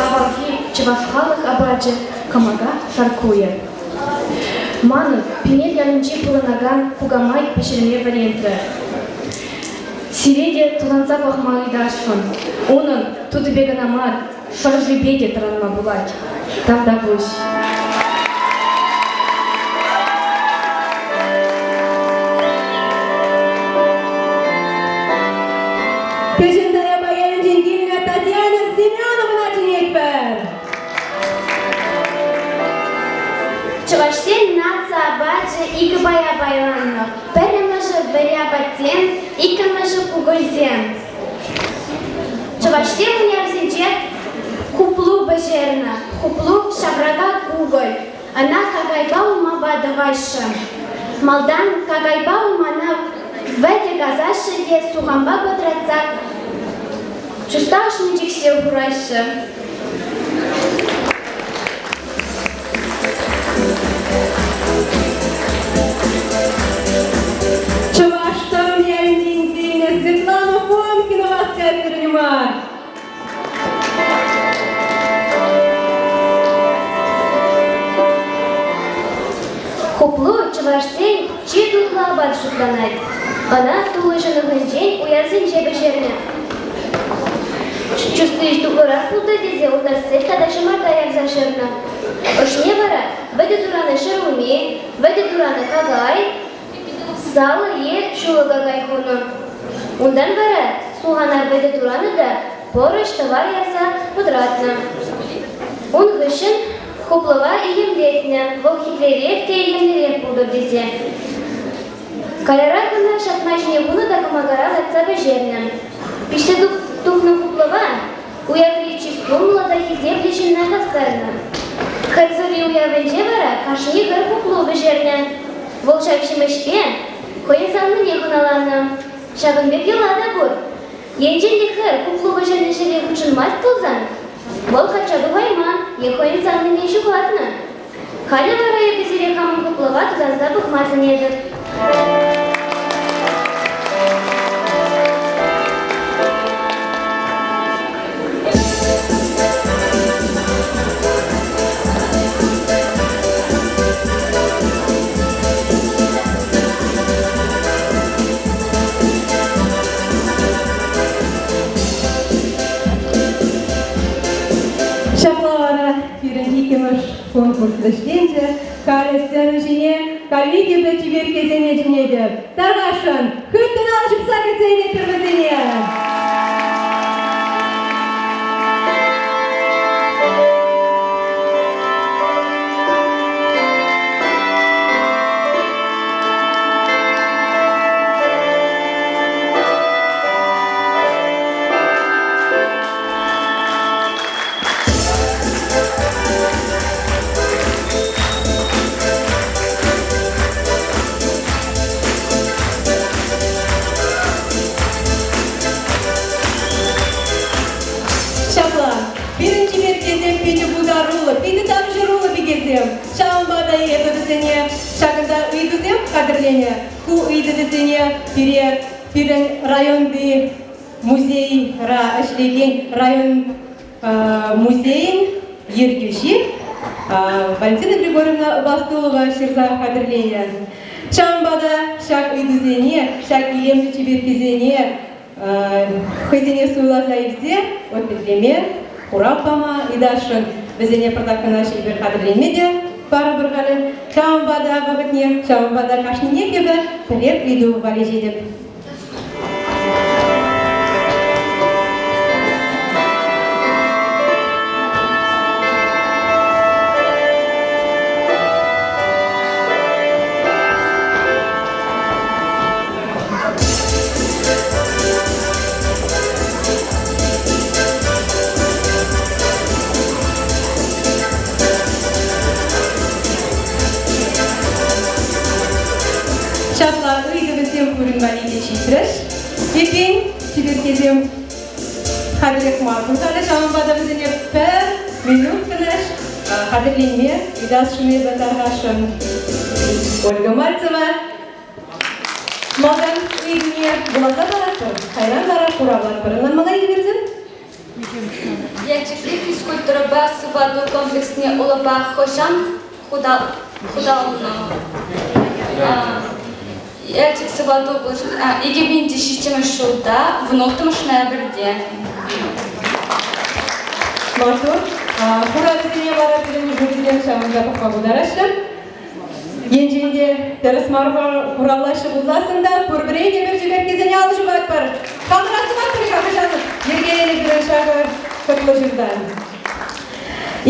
Авалхи чӑваш халӑх апачӗ кӑмака шарккуйӗ. Манӑн Пинер ялӗнче пурӑнакан кукамай пӗҫерме вӗрентрӗ. Сире те тутанса пӑхма ыйтасшӑн. Унӑн тутипе кӑна мар, шӑршипе те тӑранма пулать. Тавтапуҫ. Кӗҫӗн Таяпа ялӗнчен килнӗ Татьяна Семеновна чӗнетпӗр. Чӑвашсен наци апачӗ икӗ пая пайланнӑ. Пӗрремӗшӗ вӗри апатсем, иккӗмӗшӗ кукӑльсем. Чӑвашсем уявсенче хуплу пӗҫернӗ. Хуплу ҫаврака кукӑль. Ӑна какайпа улмапа тӑваҫҫӗ. Малтан какайпа улмана вӗтӗ касаҫҫӗ те суханпа пӑтратса чуста ӑшне чиксе хураҫҫӗ. Чӑваш Тӑрӑм ялӗнчен килнӗ Светлана Фомкина васкать пирӗн ума. Хуплу чӑвашсен чи тутлӑ апат шутланать. Ӑна тулӑ ҫӑнӑхӗнчен уявсенче пӗҫернӗ. Чусти тутлӑрах пултӑр тесе унта сӗт тата ҫӑмарта ярса ҫӑрнӑ. Ӑшне вара вӗтӗ туранӑ ҫӗрулми, вӗтӗ туранӑ какай, Салӑ е ҫулӑ какай хунӑ. Унтан вара сухана вӗтӗ туранӑ та пӑрӑҫ тӑвар ярса пӑтратнӑ. Ун хыҫҫӑн хуплӑва илемлетнӗ, вӑл хитререх те илемлӗрех пултӑр тесе. Каярах ӑна ҫатма ҫине хунӑ та кӑмакара лартса пӗҫернӗ. Пиҫсе тухнӑ хуплӑва Уяври чи сумлӑ та хисеплӗ ҫынна кастарнӑ. Хӗр уявӗнче вара кашни хӗр хуплу пӗҫернӗ. Вӑл ҫак ҫимӗҫпе хӑйӗн савнине хӑналанӑ. Ҫакӑн пек йӑла та пур. Енчен те хӗр хуплу пӗҫернӗ ҫӗре хутшӑнмасть пулсан, вӑл качча тухайман е хӑйӗн савнине ҫухатнӑ. Халӗ вара эпӗ сире хамӑн хуплӑва тутанса пӑхма сӗнетӗп. конкурс вӗҫленчӗ. Халӗ сцена ҫине Калигина чиперккесене чӗнетӗп. Тархасшӑн, хыттӑн ал ҫупса кӗтсе илетпӗр вӗсене. Ҫапла, пирӗн чиперккесем питӗ пултаруллӑ, питӗ тавҫӑруллӑ пикесем. Ҫавӑнпа та эпӗ вӗсене ҫакӑнта ыйтусем хатӗрленӗ. Ку ыйтӑвӗсене пире пирӗн районти музейра ӗҫлекен район музейӗн ертӳҫи Валентина Григорьевна Вастулова ҫырса хатӗрленӗ. Ҫавӑнпа та ҫак ыйтусене, ҫак илемлӗ чиперккесене хӑйсене суйласа илсе ответлеме, хурав пама ыйтасшӑн. Вӗсене пӑртак кӑна ҫилпе хатӗрленме те парӑпӑр халӗ. Ҫавӑнпа та вӑхӑтне, ҫавӑнпа та кашнинех эпӗ пӗрер ыйту валеҫетӗп. Ҫапла ыйтӑвӗсем пурин валли те ҫитрӗҫ. Эппин, чиперккесем хатӗрех мар пулсан ҫавӑнпа та вӗсене пӗр минут кӑна хатӗрленме ыйтасшӑн эпӗ тархасшӑн. Ольга Мальцева малтан ыйтӑвне вуласа паратпӑр, кайран вара хуравлатпӑр. Ӑнланмалла илтӗрсем? Елчӗкри физкультурӑпа сывату комплексне улӑпа хӑҫан хуталнӑ? Елчӗк сывату 2007 ҫулта 16 ноябрьте. Маттур. Хуравӗсене вара пирӗн жюрисем ҫавӑнта пӑхма пултараҫҫӗ. Енчен те тӗрӗс мар хуравлаҫҫӗ пулсассӑн та пурпӗрех эпир чиперккесене алӑ ҫупатпӑр. Хамӑра сӑватпӑр-ха хӑҫан йӗркеленӗ пирӗн ҫакӑ хӑтлӑ ҫурта.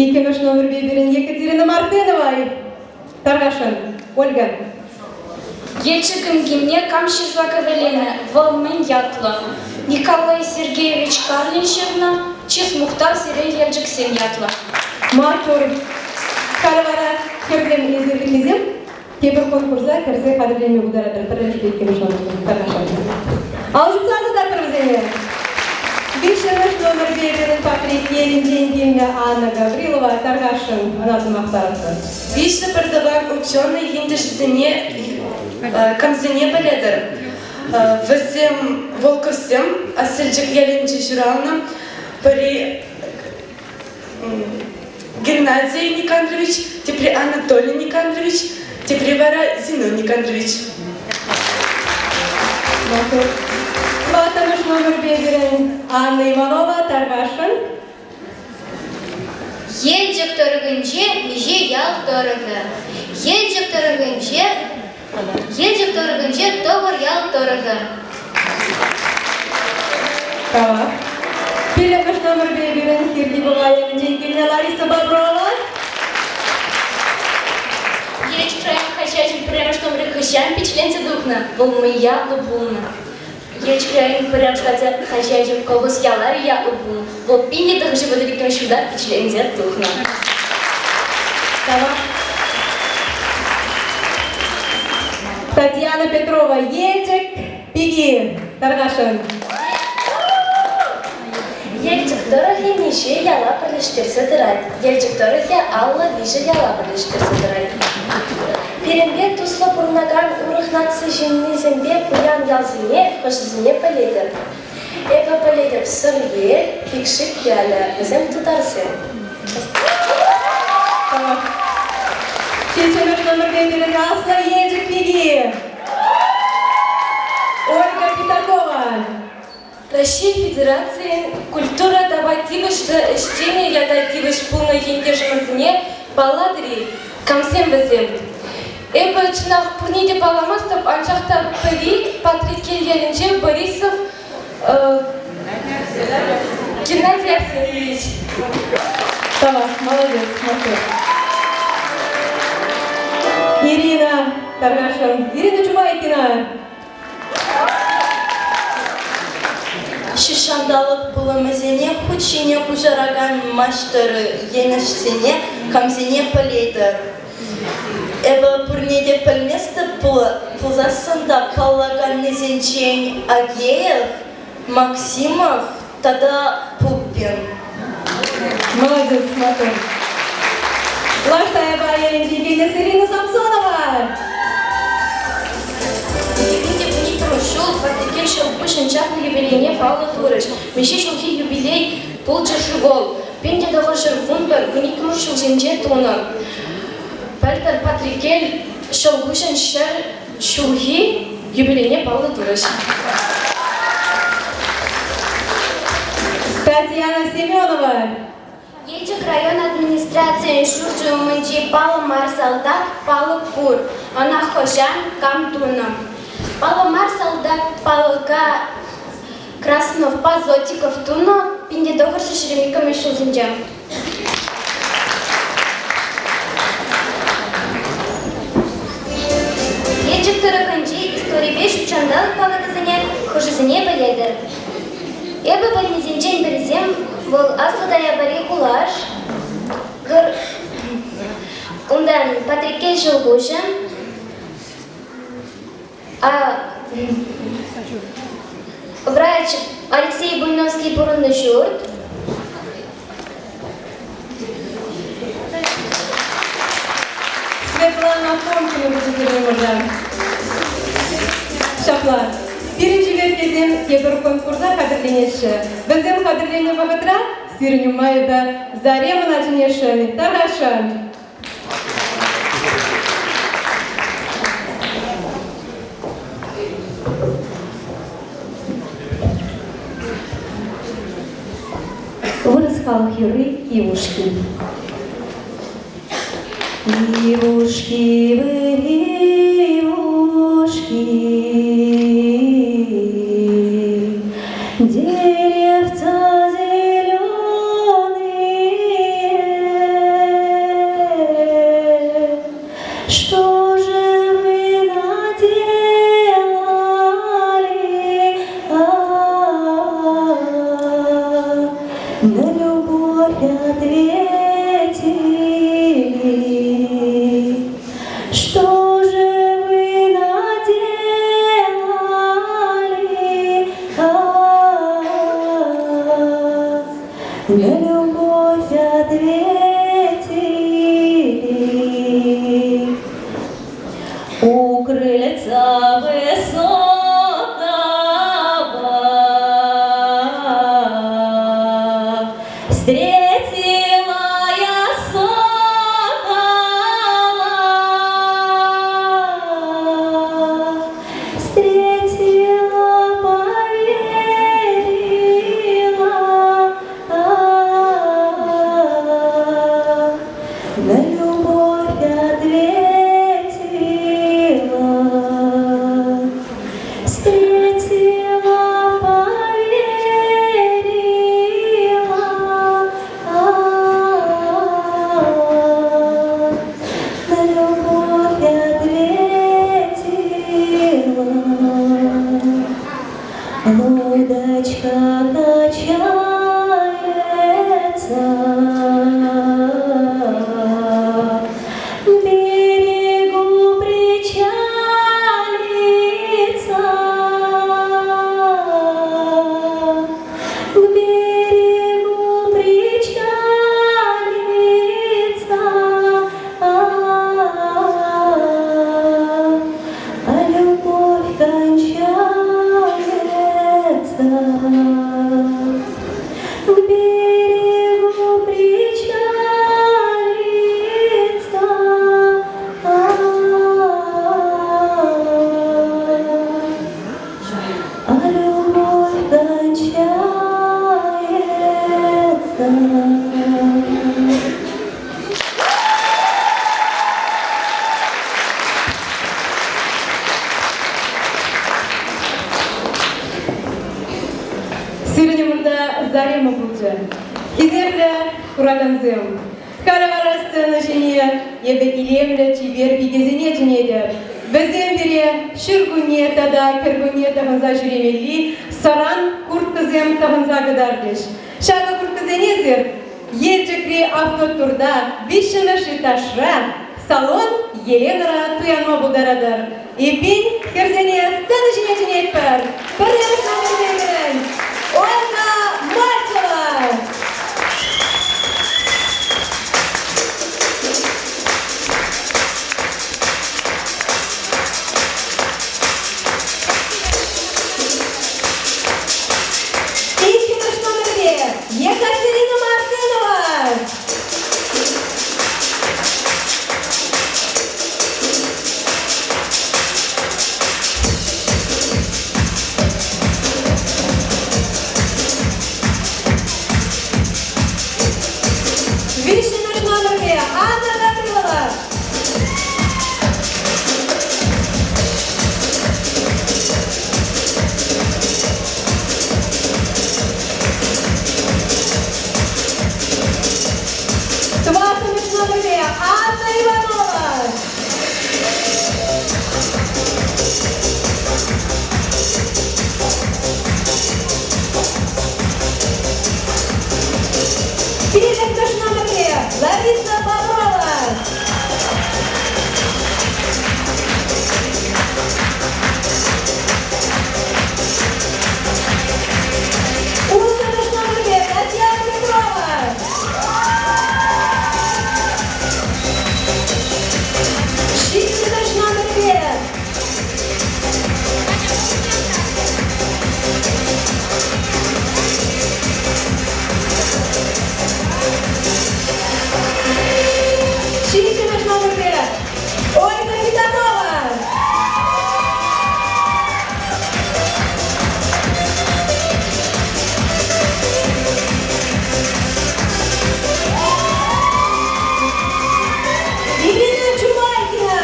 Иккӗмӗш номерпе пирӗн Екатерина Мартынова тархасшӑн. Ольга. Елчӗкӗн гимне кам ҫырса кӗвӗленӗ, вӑл мӗн ятлӑ? Николай Сергеевич Карлин ҫырнӑ Чыс мухтав сире Елчӗксем ятлӑ. Маттур. Халӗ вара хӗрсем эсир тепӗр конкурса кӗрсе хатӗрленме пултаратӑр. Пӗрремӗшпе иккӗмӗш номер. Ал ҫупса тытатпӑр вӗсене. Виҫҫӗмӗш номерпе пирӗн Патреккелӗнчен килнӗ Анна Гаврилова тархасшӑн ӑна сӑмах паратпӑр. Виҫҫӗ пӗртӑван ученӑй ентешӗсене камсене пӗлетӗр? Вӗсем Волковсем Асельчик ялӗнче ҫуралнӑ. Пӗри Геннадий Никандрович, тепри Анатолий Никандрович, тепри вара Зинон Никандрович. Тӑваттӑмӗш номерпе пирӗн Анна Иванова тархасшӑн. Елчӗк тӑрӑхӗнче миҫе ял тӑрӑхӗ? Елчӗк тӑрӑхӗнче Елчӗк тӑрӑхӗнче тӑхӑр ял тӑрӑхӗ. Тавах. Пиллӗкмӗш номерпе пирӗн Хирти Пӑва ялӗнчен килнӗ Лариса Боброва. Елчӗк район хаҫачӗн пӗрремӗш номерӗ хӑҫан пичетленсе тухнӑ? Вӑл мӑй ятлӑ пулнӑ. Елчӗк районӗн пӗрремӗш хаҫачӗ Колхоз ялавӗ ятлӑ пулнӑ. Вӑл 1932 ҫулта пичетленсе тухнӑ. Тавах. Татьяна Петрова, Елчӗк пики. Тархасшӑн. Елчӗк тӑрӑхӗ миҫе яла пӗрлештерсе тӑрать? Елчӗк тӑрӑхӗ 53 яла пӗрлештерсе тӑрать. Пирӗнпе туслӑ пурӑнакан урӑх наци ҫыннисемпе пуян ялсене хӑшӗсене пӗлетӗп. Эпӗ пӗлетӗп Сӑрьел, Пикшик ялӗ, вӗсем тутарсем. Ҫиччӗмӗш номерпе пирӗн Аслӑ Елчӗк пики Ольга Пятакова. Раҫҫей Федерацийӗн культура тава тивӗҫлӗ ӗҫченӗ ята тивӗҫ пулнӑ ентешӗмӗрсене. Паллатӑр-и, камсем вӗсем? Эпӗ чӑнах пурне те палламастӑп, анчах та пӗри Патреккел ялӗнче Борисов Геннадий Арсеньевич. Тавах, молодец, маттур. Ирина Таргашин, Ирина Чумайкина. Ҫутҫанталӑк пулӑмӗсене хут ҫине куҫаракан маҫтӑр енӗшсене камсене пӗлетӗр? Эпӗ пурне те пӗлместӗп пулсассӑн та паллаканнисенчен Агеев, Максимов тата Пупин. Молодец, маттур. Лаш Таяпа ялӗнчи килнӗ Ирина Самсонова. 2012 ҫул Патреккел ҫӑлкуҫӗн чаплӑ юбилейне паллӑ турӗҫ. Миҫе ҫулхи юбилей пулчӗ-ши вӑл? 1911 12 ҫулсенче тунӑ. Пӗлтӗр Патреккел ҫӑлкуҫӗн 100 ҫулхи юбилейне паллӑ турӗҫ. Татьяна Семенова. Елчӗк район администрацийӗн ҫурчӗ умӗнчи паллӑ мар салтак палӑк пур. Ӑна хӑҫан, кам тунӑ? Паллӑ мар салтак палӑка Красновпа Зотиков тунӑ 1922 ҫулсенче. Елчӗк тӑрӑхӗнчи историпе ҫутҫанталӑк палӑкӗсене хӑшӗсене пӗлетӗр? Эпӗ пӗлнисенчен пӗрисем вӑл Аслӑ Таяпари хулаш, унтан Патреккел ҫӑлкуҫӗ, врач Алексей Буйновский пурӑннӑ ҫурт, Светлана Фомкина пӗчӗккӗн мӑрса. Ҫапла, пирӗн чиперккесем тепӗр конкурса хатӗрленеҫҫӗ. Вӗсем хатӗрленнӗ вӑхӑтра сирӗн умма эпӗ Заремӑна чӗнесшӗн, тархасшӑн. Вырӑс халӑх юрри Ивушки. Ивушки вы, Ивушки, деревца зеленые, что же вы наделали? На любовь ответили, что же вы наделали? На любовь ответили. У крыльца высокого встретила я сокола, встретила, поверила, на любовь ответила, встретила, поверила, на любовь ответила. Лодочка качается, к берегу причалится, к берегу причалится, а любовь кончается. К берегу причалится, а любовь кончается. кунта Зарема пулчӗ. Хисеплӗ куракансем, халӗ вара сцена ҫине эпӗ илемлӗ чипер пикесене чӗнетӗп. Вӗсем пире ҫуркунне тата кӗркунне тӑхӑнса ҫӳремелли сӑран курткӑсем тӑхӑнса кӑтартӗҫ. Ҫакӑ курткӑсене эсир Елчӗкри автотурта виҫҫӗмӗш этажра салон Еленӑра туянма пултаратӑр. Эппин, хӗрсене сцена ҫине чӗнетпӗр. Пӗрремӗш номерсемшӗн Ольга Мальцева! Иккӗмӗш номерпе Екатерина Мартынова! Виҫҫӗмӗш номерпе Анна Гаврилова! Тӑваттӑмӗш номерпе Анна Иванова! Пиллӗкмӗш номерпе Лариса Павлова! Улттӑмӗш номерпе Татьяна Петрова! Ҫиччӗмӗш номерпе Ҫиччӗмӗш номерпе Ольга Титанова! Ирина Чумайкина!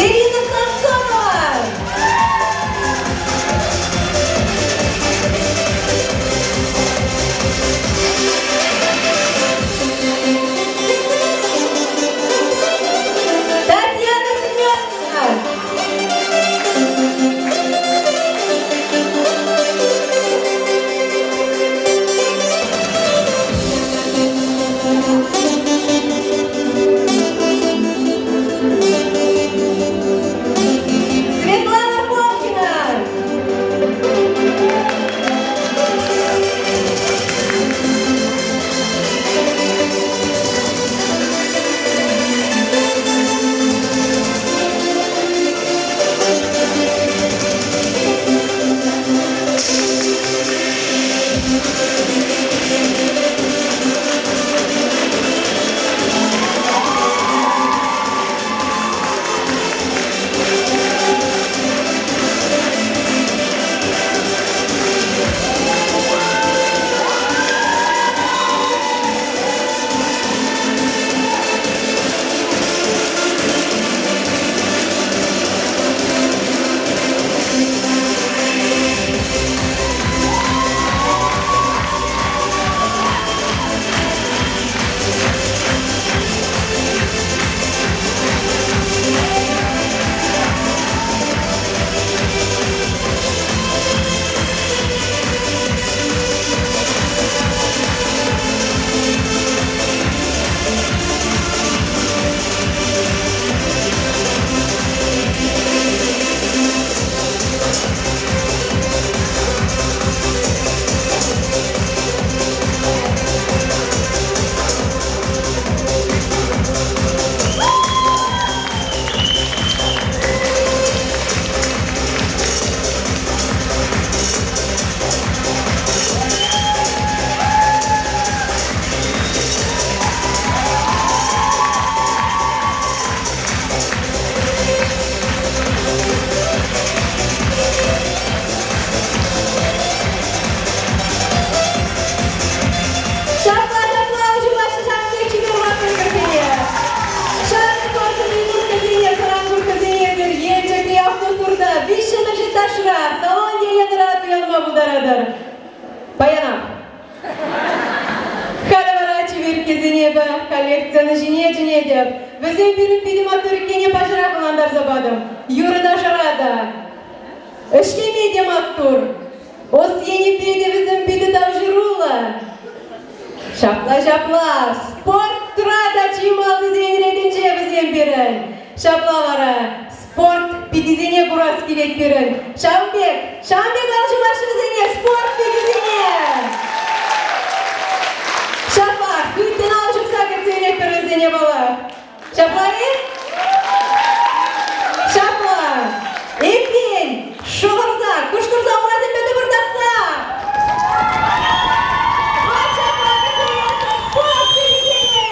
Ирина Самсонова! Татьяна Семенова! Светлана Фомкина! пултаратӑр. Паянах. Халӗ вара чиперккесене эпӗ халех сцена ҫине чӗнетӗп. Вӗсем пирӗн питӗ маттур иккенне паҫӑрах ӑнлантарса патӑм. Юрӑ-ташӑра та, ӗҫлеме те маттур. Ӑс енӗпе те вӗсем питӗ тавҫӑруллӑ. Ҫапла-ҫапла, спортра та чи малтисен ретӗнче вӗсем пирӗн. Ҫапла вара, спорт пикисене курас килет пирӗн. Ҫавӑн пек, ҫавӑн пек ал ҫупаҫҫӗ вӗсене, спорт пикисене! Ҫапла, хыттӑн ал ҫупса кӗтсе илетпӗр вӗсене паллах. Ҫапла-и? Ҫапла. Эппин, шӑхӑрса, кӑшкӑрса урасемпе тӑпӑртатса. Вот ҫапла кӗтсе илетпӗр спорт пикисене!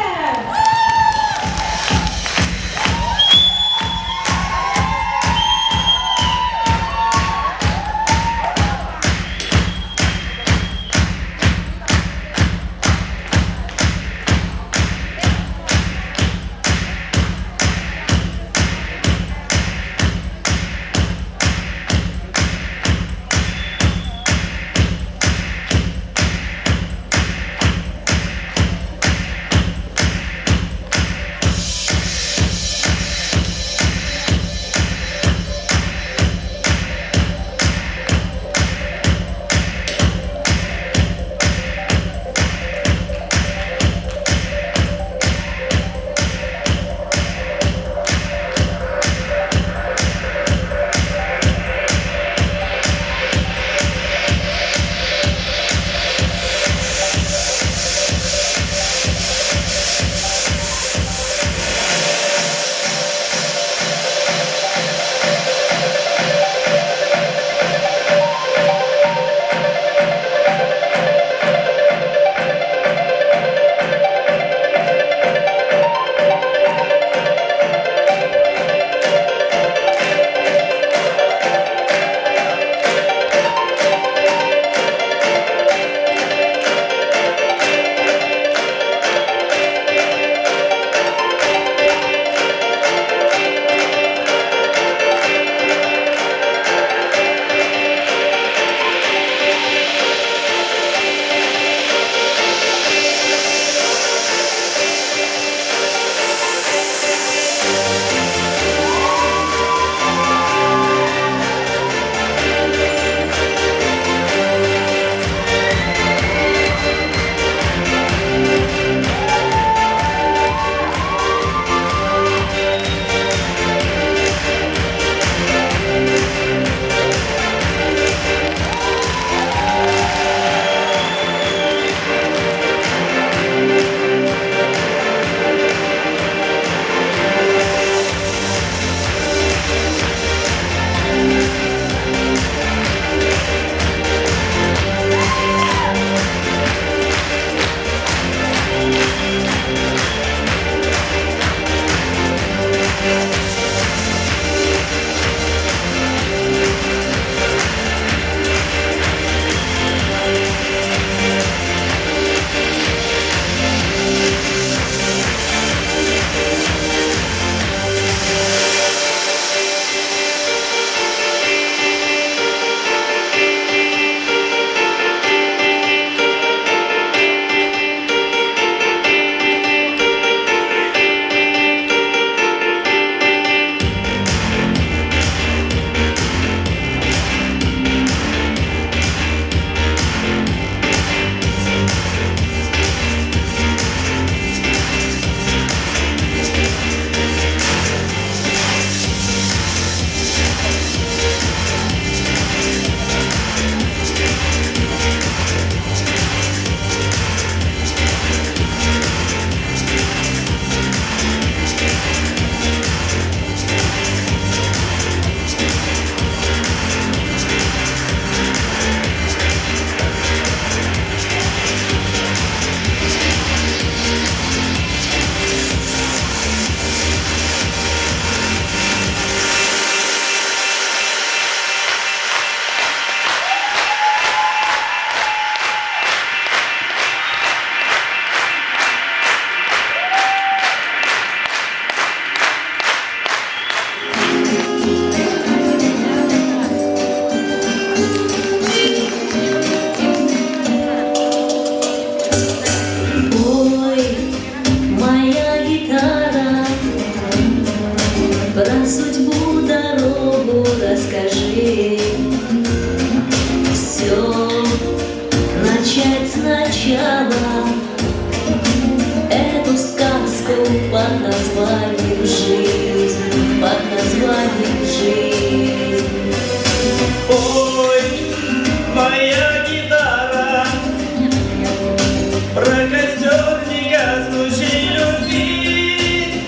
сначала эту сказку под названием «Жизнь», под названием «Жизнь». Ой, моя гитара, про костер негаснущей любви.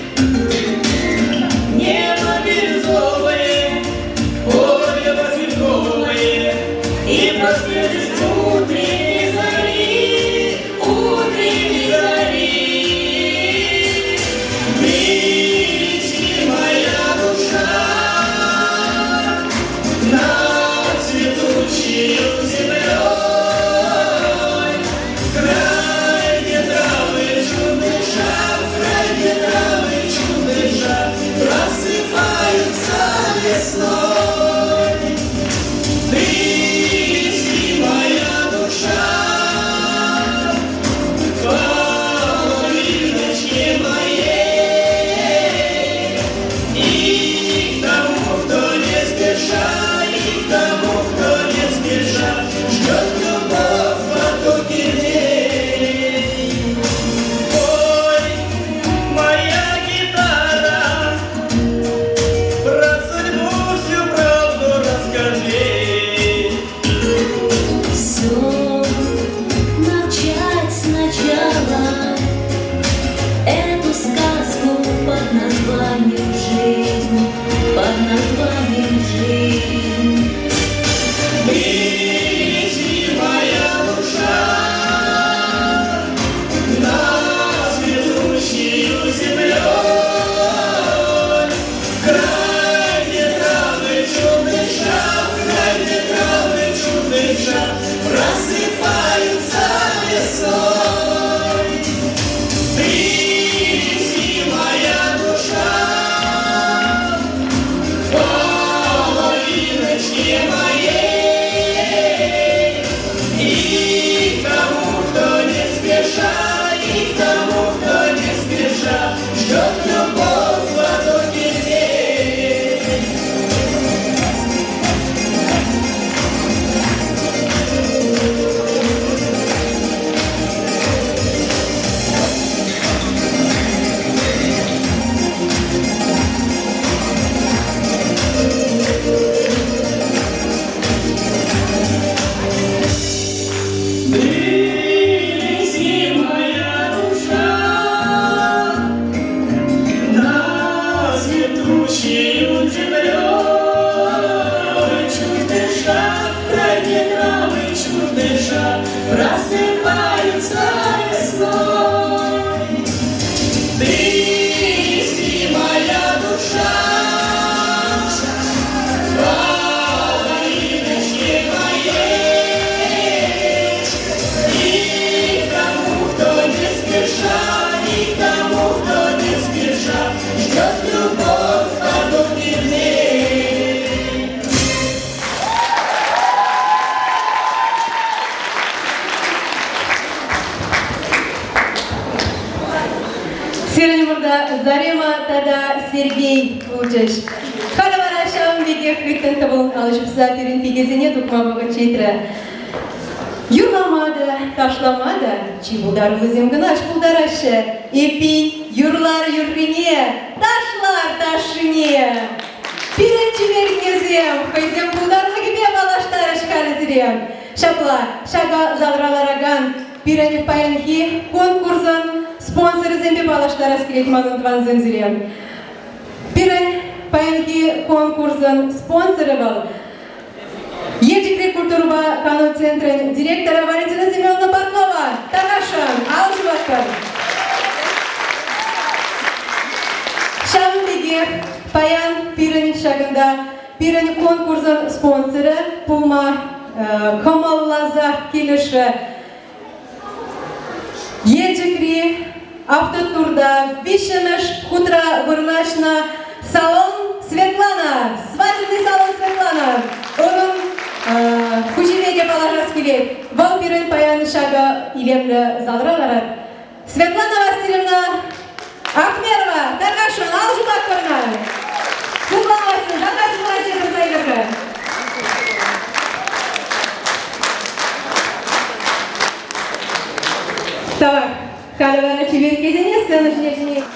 Небо бирюзовое, поле васильковое и про свежесть утренней зари, утренней зари. Лети, моя душа, над цветущею землей, край, где травы чудышат, край, где травы чудышат, просыпаются весной. Ты лети, моя душа, половиночке моей, и к тому, кто не спеша, и к тому, кто не спеша, ждет любовь в потоке дней. Ой, моя гитара, про судьбу всю правду расскажи. Все начать сначала эту сказку под названием «Жизнь», под названием «Жизнь». Лети, моя душа, над цветущею землей, край, где травы чудышат, край, где травы чудышат, просыпаются весной. Ты лети, моя душа, половиночке моей, и к тому, кто не спеша, и к тому, кто не спеша, ждет любовь в потоке дней. Лети, моя душа, над цветущею землей, чуть дыша, край, где травы чуть дыша, просыпаются весной. Ты лети, моя душа, половиночке моей, и к тому, кто не спеша, и к тому, кто не спеша, ждет любовь в потоке дней. Сирӗн умӑрта Зарема тата Сергей пулчӗҫ. Халӗ вара ҫавӑн пекех хыттӑн тӑвӑл алӑ ҫупса пирӗн пикесене тухма вӑхӑт ҫитрӗ. Юрлама та, ташлама та чи пултаруллисем кӑна пултараҫҫӗ. Эппин, юрлар юррине, ташлар ташшине. Пирӗн чиперккесем хӑйсем пултарулӑхӗпе паллаштарӗҫ халӗ сире. Ҫапла, ҫакӑ залра ларакан пирӗн паянхи конкурсӑн спонсорӗсемпе паллаштарас килет манӑн тӑвансем сире. Пирӗн паянхи конкурсӑн спонсорӗ вӑл Елчӗкри культурӑпа кану центрӗн директорӗ Валентина Семеновна Портнова. Тархасшӑн, алӑ ҫупатпӑр. Ҫавӑн пекех паян пирӗн ҫакӑнта пирӗн конкурсӑн спонсорӗ пулма кӑмӑлласах килӗшрӗ. Елчӗкри автотурта виҫҫӗмӗш хутра вырнаҫнӑ салон Светлана, свадебный салон Светлана. Унӑн хуҫипе те паллашас килет. Вӑл пирӗн паян ҫакӑ илемлӗ залра ларать. Светлана Васильевна Ахмерова, тархасшӑн, алӑ ҫупатпӑр ӑна. Светлана Васильевна, тархасшӑн тӑрса илӗр-ха. Халӗ вара чиперккесене сцена ҫине чӗнет.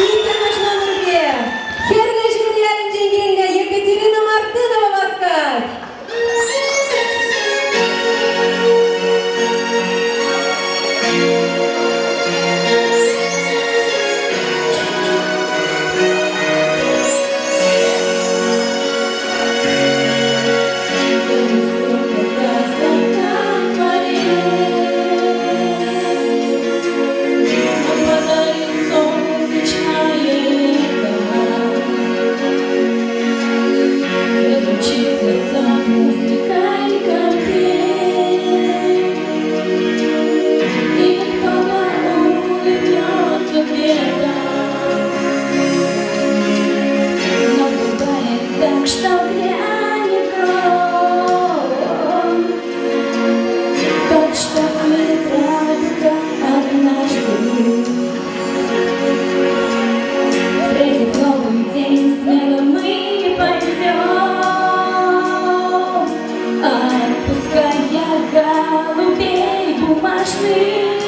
Иккӗмӗш номерпе Хӗрлӗ Ҫыр ялӗнчен килнӗ Екатерина Мартынова васкать. Так что грянет гром, так что радуга однажды встретит новый день, смело мы пойдем, отпуская голубей бумажных.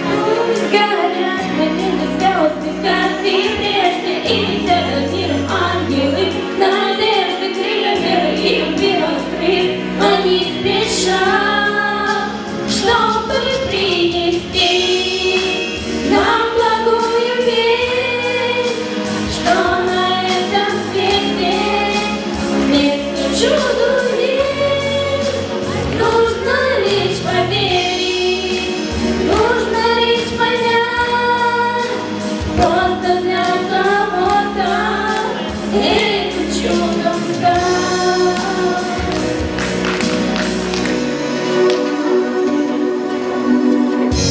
Пусть горят на небе звезды, как и прежде, и летят над миром ангелы, надежды, крылья веры и любви раскрыв, они спешат, чтобы принести нам благую весть, что на этом свете место чуду есть. Нужно лишь поверить, нужно лишь понять, просто для кого-то этим чудом стать.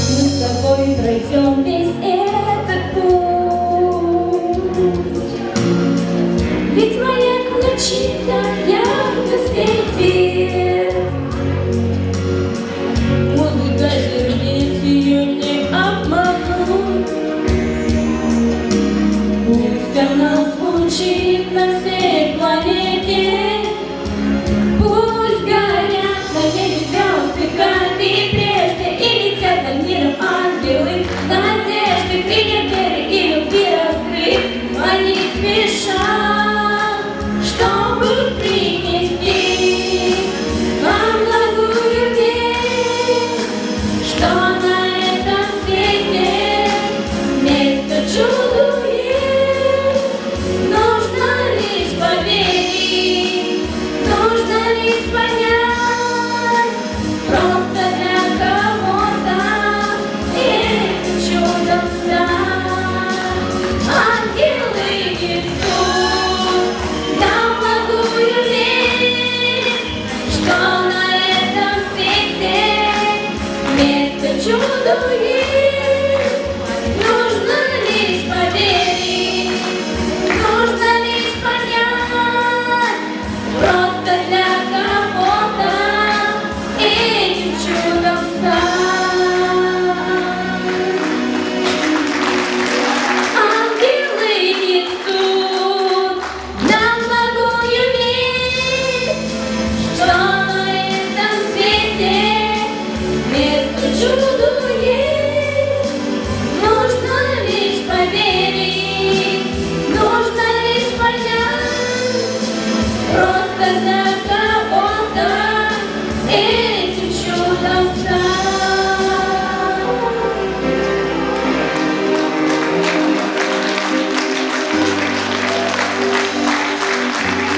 Мы с тобой пройдем весь этот путь, ведь моя звучит так ярко светит. Музыка сердец ее не обмануть. Пусть она звучит на всей планете. Пусть горят на небе звезды, как и прежде, И летят над миром ангелы надежды, Крылья веры и любви раскрыв, Они спешат, чтобы принести нам благую весть, что на этом свете место чуду есть. Нужно лишь поверить, нужно лишь понять, просто для кого-то этим чудом стать. Ангелы несут нам благую весть, что на этом свете место чуду есть. Нужно лишь поверить, нужно лишь понять, просто для кого-то этим чудом стать. Ангелы несут нам благую весть, что на этом свете место чуду есть. Нужно лишь поверить, нужно лишь понять, просто для кого-то этим чудом стать.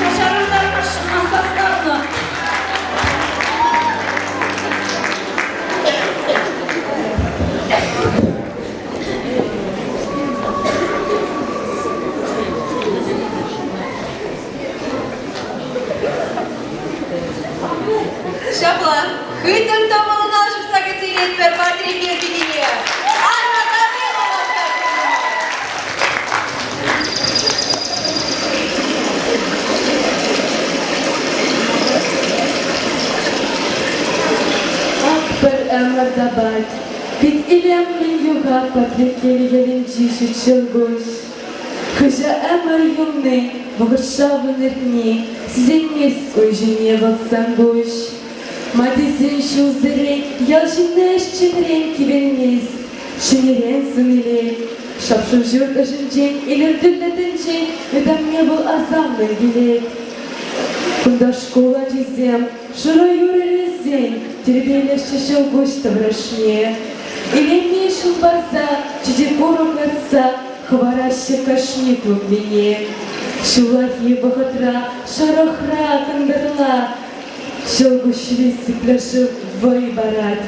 Каҫарӑр та састарнӑ. Ҫапла, хыттӑн тӑвӑлӑна ҫупса кӗтсе илетпӗр Патрикел пикине. Анна Гаврилова Ак пӗр ӗмӗр тапать, пит илемлӗн юхать Патреккел ялӗнчи ҫут ҫӑлкуҫ. Хыҫа ӗмӗр юлни, вӑхӑт шавлӑн иртни сисӗнмест уй ҫине ватсан пуҫ. Ма тесен ҫулсерен ял ҫынни ӗҫченрен киленмест, ҫӗнӗрен сӑн илет. Шап-шур ҫурт ӑшӗнчен илӗртӳллӗ тӗнчен ытамне вӑл асамлӑн килет. Кунта шкул ачисем шурӑ юр илсен тирпейлеҫҫӗ ҫӑлкуҫ таврашне. Илемне ҫул парса, чечек-курӑк лартса хӑвараҫҫӗ кашни клумбине. Ҫуллахи вӑхӑтра шӑрӑхра кӑнтӑрла ҫӑлкуҫри сиплӗ шыв вӑй парать.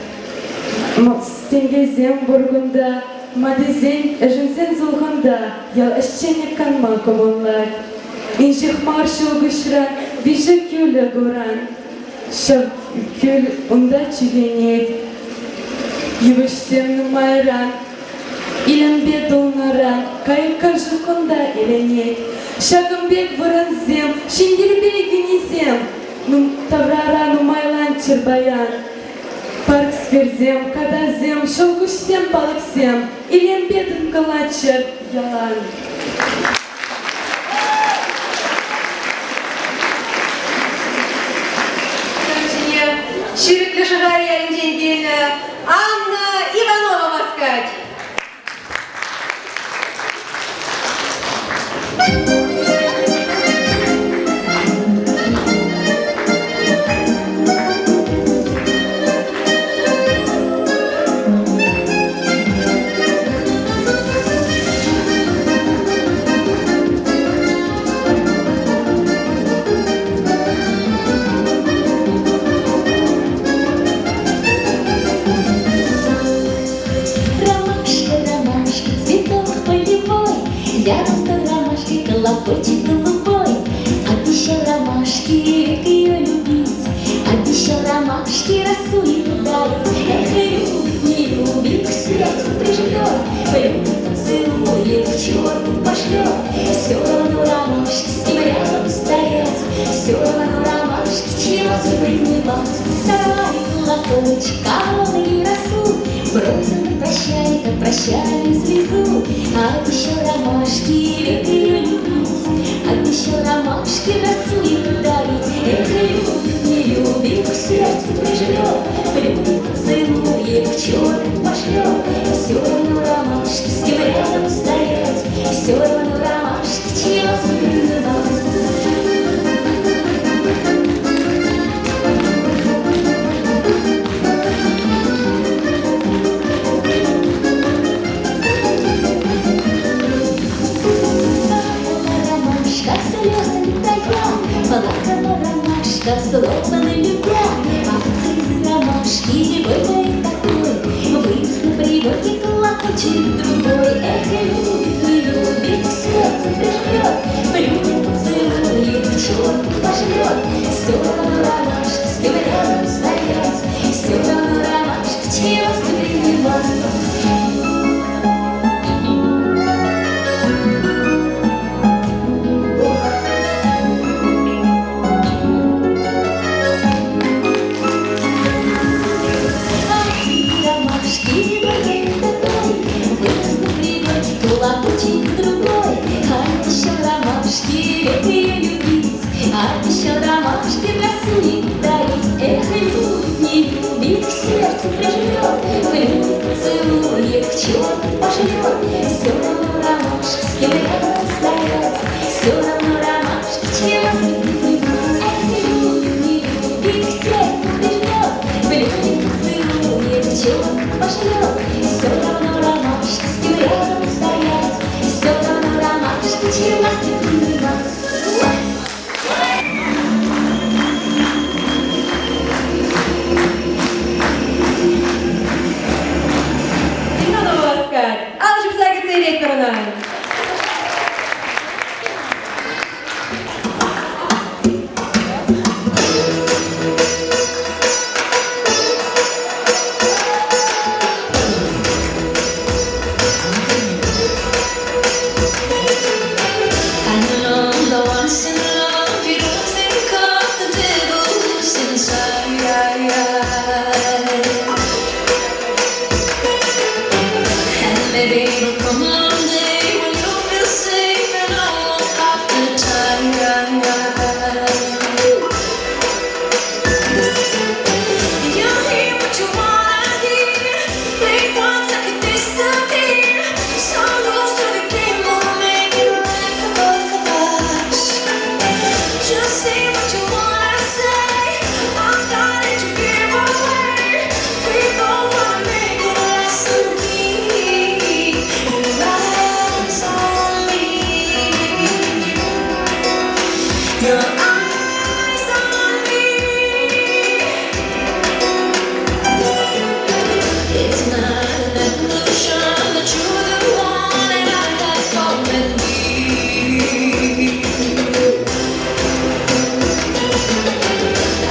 Тенкелсем пур кунта, ма тесен ӗшенсен сулхӑнта ял ӗҫченӗ канма кӑмӑллать. Инҫех мар ҫӑлкуҫран виҫӗ кӳлӗ куран. Ҫав кӳл унта чӳхенет. Йывӑҫсем нумайран, илемпе тулнӑран кайӑк-кӗшӗк кунта иленет. Ҫакӑн пек вырӑнсем, ҫӗнтерӳпе кӳнисем таврара нумайланччӑр паян. Парк-скверсем, катасем, ҫӑлкуҫсем, палӑксем илемпе тыткӑлаччӑр ялан. Ҫине Ҫирӗклӗ Шӑхаль ялӗнчен килнӗ Анна Иванова васкать. Ромашка, ромашка, цветок полевой, Рядом с той ромашкой колокольчик голубой. Обещал ромашке век ее любить, Обещал ромашке росу ему дарить. Эх, любит, не любит, к сердцу прижмет, Полюбит, поцелует, к черту пошлет. Все равно ромашка с ним рядом стоять. Все равно ромашки, чьи розы принимать, Сорвали колокольчик, короны и росу, Бросил на прощай, как прощали слезу. Обещал ромашки век ее любить, Обещал ромашки росу ей подарить. Эх, любит, не любит, к сердцу прижмет, Полюбит, поцелует, к черту пошлет. Все равно ромашки, с кем рядом стоять, Все равно ромашки, чьи розы принимать. Плакала ромашка, слезы не тая, Плакала ромашка, словно любя. Ах, цизы ромашки, бывает такой, Вырос на пригорке колокольчик другой. Эх, любит, не любит, к сердцу прижмет, Полюбит, поцелует, к черту пошлет. Все равно ромашки, с кем рядом стоять, Все равно ромашки, чьи розы принимать. Ромашки, бывает такой, Вырос на пригорке колокольчик другой. Обещал ромашки век ее любить, Обещал ромашки росу ей дарить. Эх, любит, не любит, к сердцу прижмет, Полюбит, поцелует, к черту пошлет. Все равно ромашки, с кем рядом стоять, Все равно ромашки, чьи розы принимать. Эх, любит, не любит, к сердцу прижмет, Полюбит, поцелует, к черту пошлет. Все равно ромашки, с кем рядом стоять, Все равно ромашки, чьи розы принимать. Семенова васкать. Алӑ ҫупса кӗтсе илетпӗр ӑна. I know the once in love, you don't think of the devil who's inside. And maybe it'll come one day when you'll feel safe and I won't have to try. You hear what you wanna hear. Play once, I could disappear. So close to the game, we'll make it right for both of us. Just say what you wanna say. I've got it to give away. We both wanna make it last and keep your eyes on me. Your eyes on me. It's not an illusion that you're the one and I have already.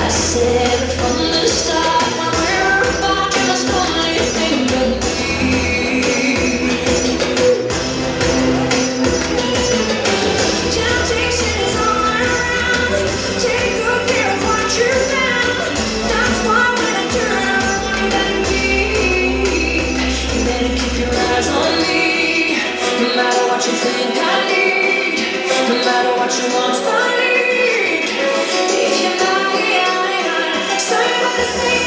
I said it from the start when we were apart, you must only think of me. Temptation is all around. Take good care of what you found. That's why when I turn around, you better keep. You better keep your eyes on me. No matter what you think I need, no matter what you want, I need. If you're mine, so you better say.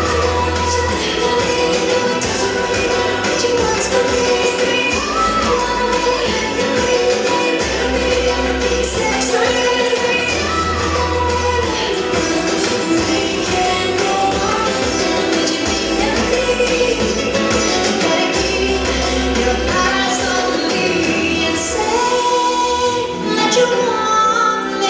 I want what you think I need. No, it doesn't really matter what you want from me. Say, I wanna be happy, baby, gotta be sex. So you better say, we can go on. Don't let you think I need. You gotta keep your eyes on me and say that you want me.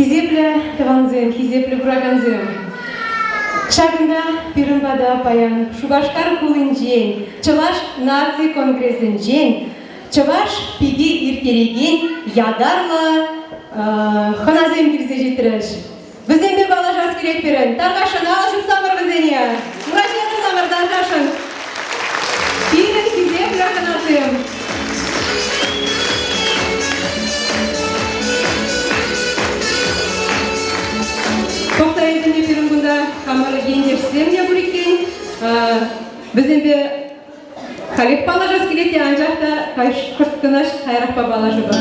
Хисеплӗ тӑвансем, хисеплӗ куракансем! Ҫакӑнта пирӗн пата паян Шупашкар хулинчен, Чӑваш наци конгресӗнчен чӑваш пики ирттерекен ятарлӑ хӑнасем килсе ҫитрӗҫ. Вӗсемпе паллашас килет пирӗн. Тархасшӑн, алӑ ҫупсамӑр вӗсене. Ура ҫине тӑрсамӑр, тархасшӑн. Пирӗн хисеплӗ хӑнасем. Пӑхса илтӗннӗ пирӗн кунта хамӑр ентешсем те пур иккен. Вӗсемпе халех паллашас килет те, анчах та кӑшт кӑна каярахпа паллашӑпӑр.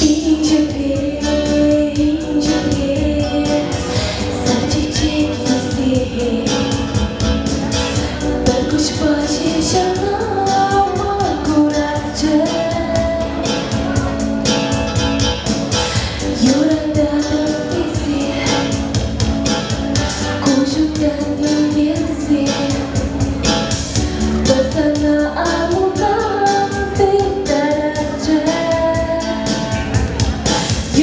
Инҫетре, инҫетре, сар чечек ӳсет. Пӗр куҫпа ҫеҫ ӑна куратчӗ. Юрататӑп тесе куҫунтан тинкерсе пӗр сана аллунтан тыттаратчӗ.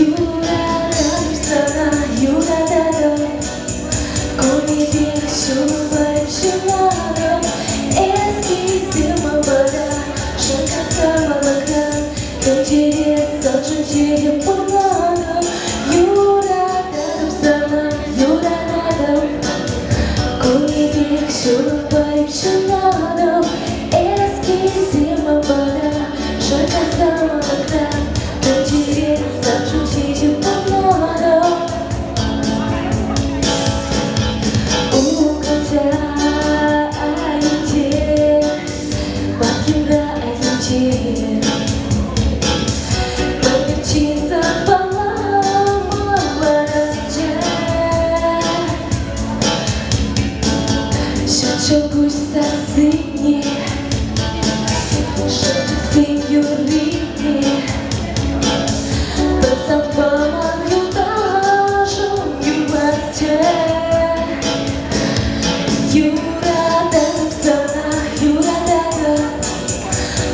Юрататӑп сана, юрататӑп, кунӗпех ҫулпа ҫунатӑп. Эс килсе ман пата, шаккаса алӑкран, тӗнчере саншӑн ҫеҫ пурӑнатӑп. Юрататӑп сана, юрататӑп, кунӗпех ҫулпа ҫунатӑп. Эс килсе ман пата, шаккаса алӑкран, тӗнчере саншӑн ҫеҫ пурӑнатӑп. Укӑлча айӗнче, ват йӑмра айӗнче, пӗр сапалама ларатчӗ. Ҫут ҫӑлкуҫ сассине, шӑпчӑксен юррине, пӗр санпа ман юлташӑм юлатчӗ. Юрататӑп сана, юрататӑп,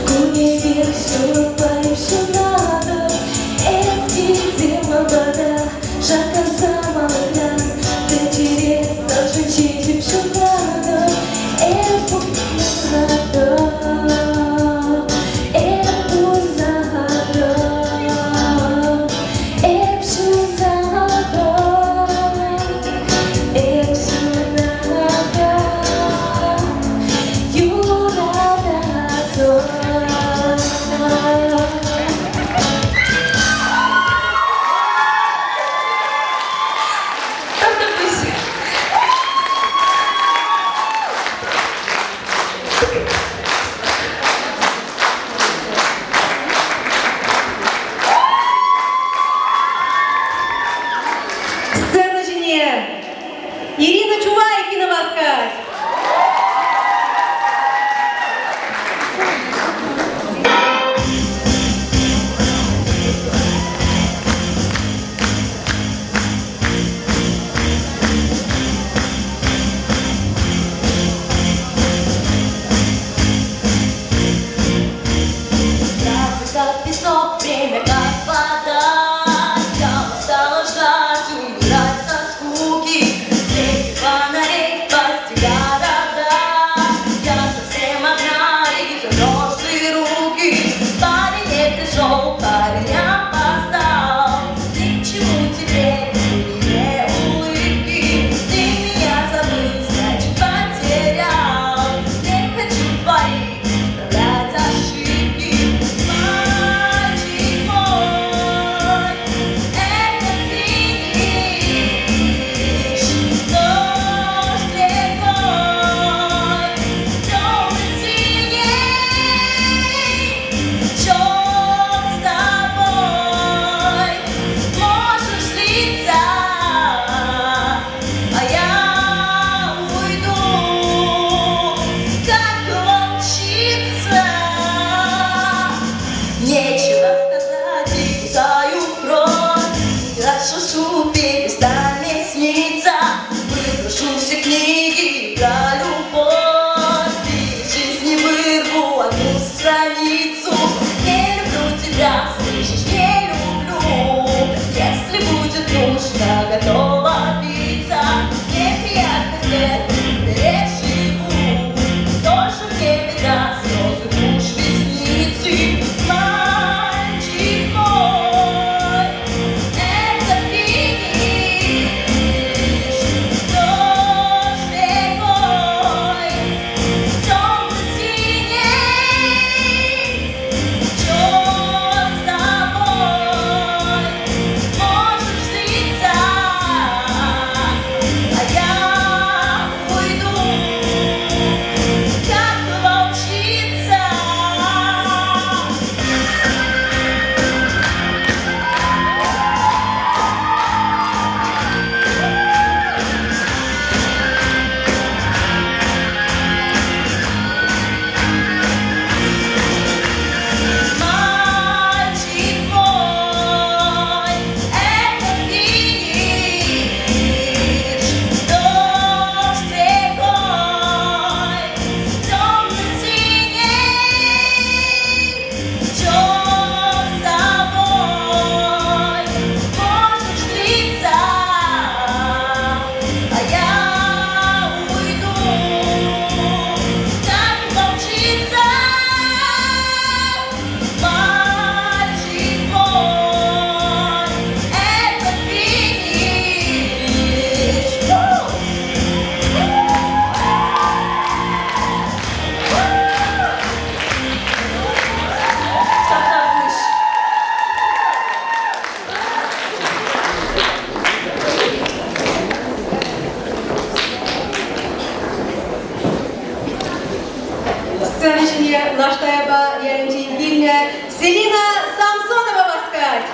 кунӗпех ҫулӑмпа ҫунатӑп. Эс килсе ман пата, шаккаса алӑкран, тӗнчере саншӑн ҫиҫӗм ҫунатӑп. Эп пурӑнатӑп, эп пурӑнатӑп, эп. Сцена ҫине Лаш Таяпа ялӗнчен килнӗ Селина Самсонова васкать.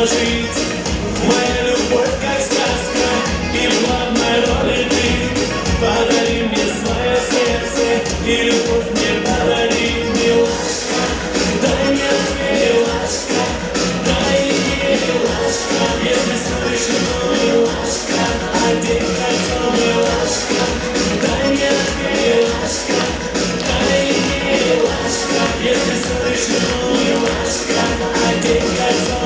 жить. Моя любовь как сказка, и в главной роли ты. Подари мне свое сердце, и любовь мне подари, милашка. Дай мне милашка, дай мне милашка. Если запрещено, милашка, одень кольцо, милашка. Дай мне милашка, дай мне милашка. Если запрещено, милашка, одень кольцо.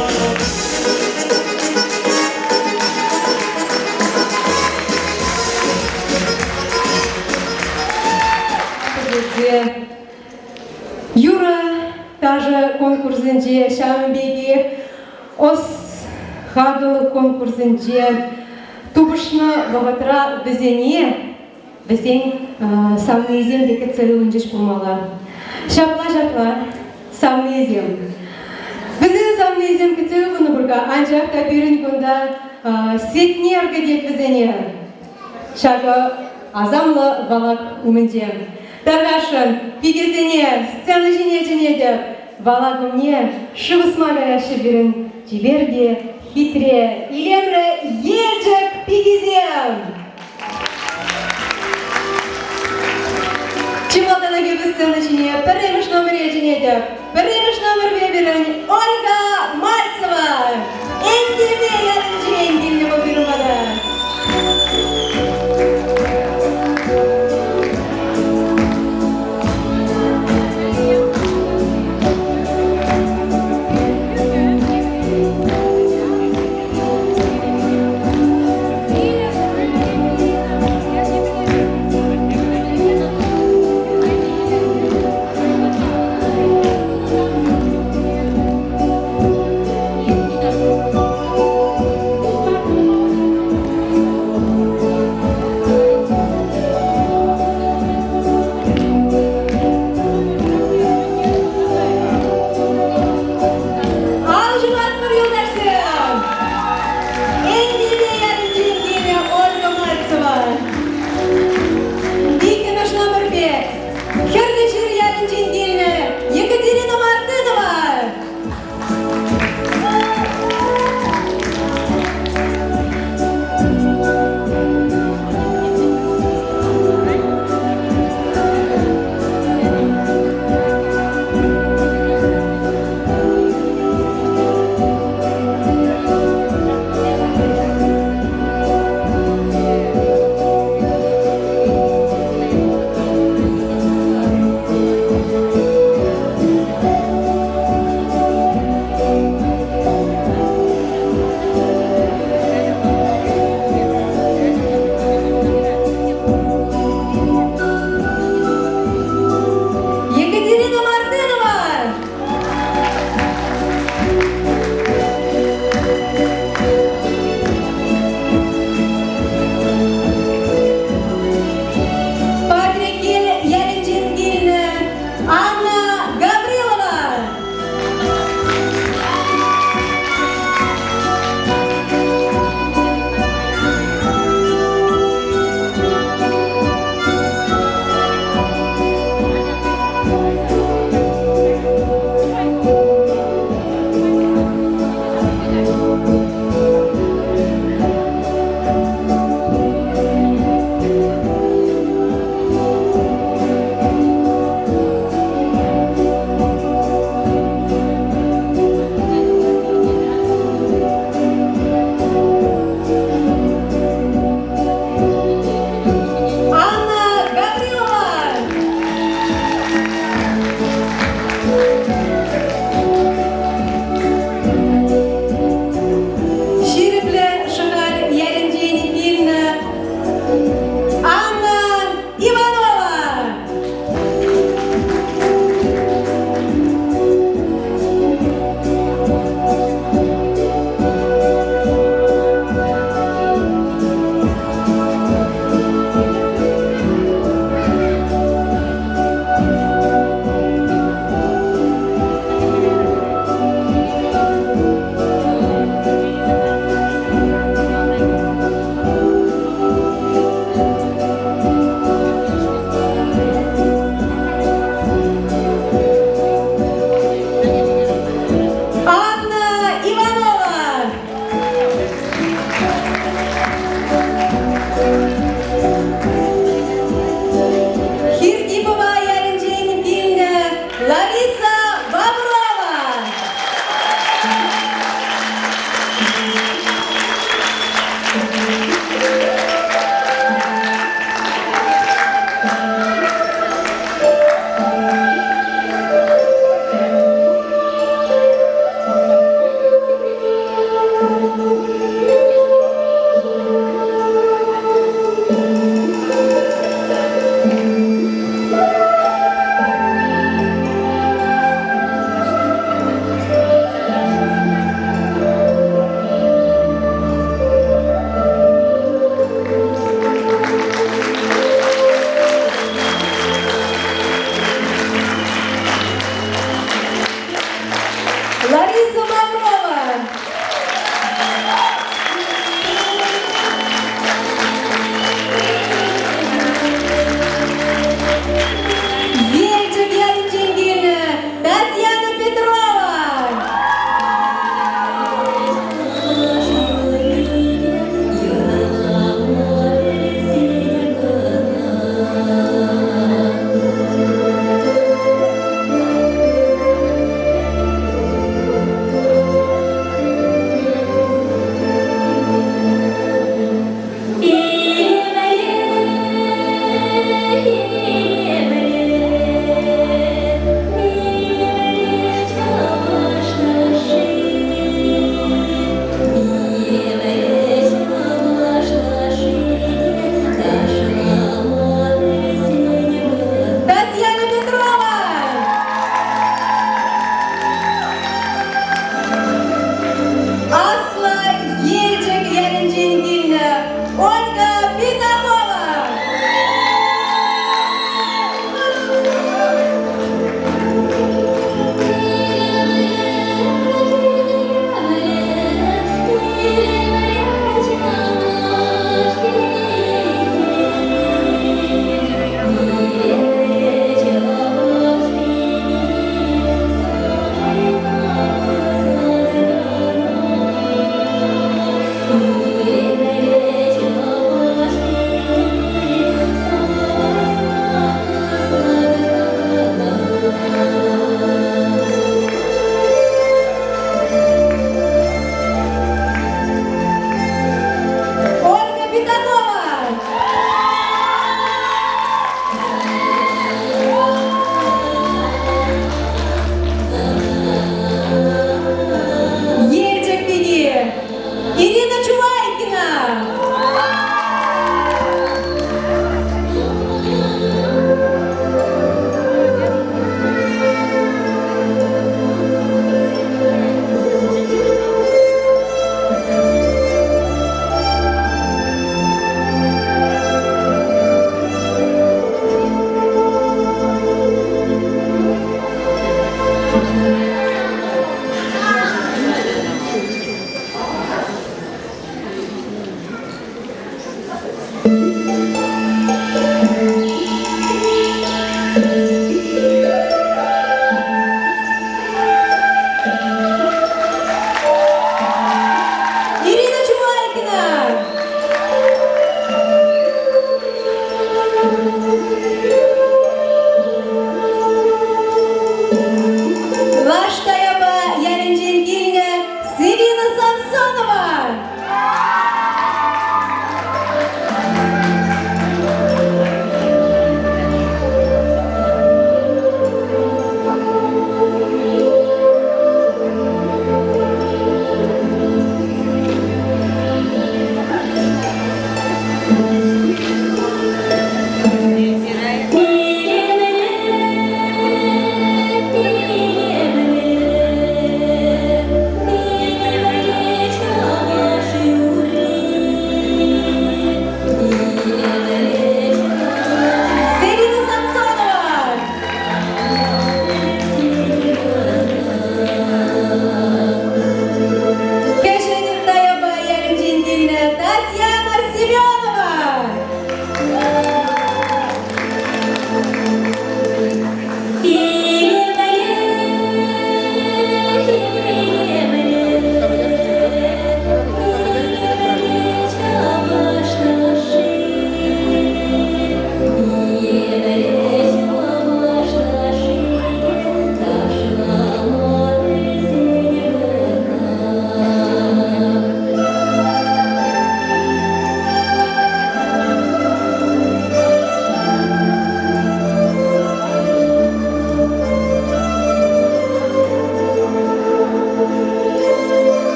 Юрӑ ташӑ конкурсӗнче ҫавӑн пекех ӑс-хакӑл конкурсӗнче тупӑшнӑ вӑхӑтра вӗсене вӗсен савнийӗсем те кӗтсе ывӑнчӗҫ пулмалла. Ҫапла-ҫапла савнийӗсем. Вӗсен савнийӗсем кӗтсе ывӑннӑ пур-ха, анчах та пирӗн кунта Сетнер кӗтет вӗсене. Ҫакӑ асамлӑ валак умӗнче. Тархасшӑн, пикесене сцена ҫине чӗнетӗп. Валак умне шыв ӑсма каяҫҫӗ пирӗн чипер те хитре, илемлӗ Елчӗк пикисем! Чи малтанах эпӗ сцена ҫине пӗрремӗш номере чӗнетӗп. Пӗрремӗш номерпе пирӗн Ольга Мальцева! Энтепе ялӗнчен килнӗ вӑл пирӗн пата.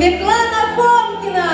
Светлана Фомкина.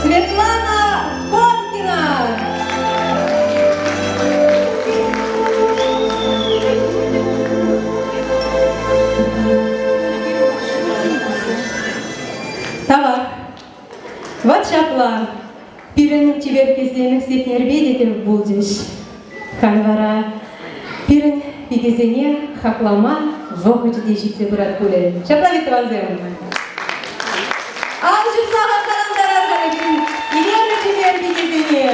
Светлана Фомкина. Тавах. Вӑт ҫапла. Пирӗн чиперккесем Сетнерпе те тӗл пулчӗҫ. Халь вара пирӗн пикесене хаклама вӑхӑчӗ те ҫитсе пырать пулӗ. Ҫапла ведь, тӑвансем? Ал ҫупса хавхалантарар халӗ пирӗн илемлӗ чипер пикесене.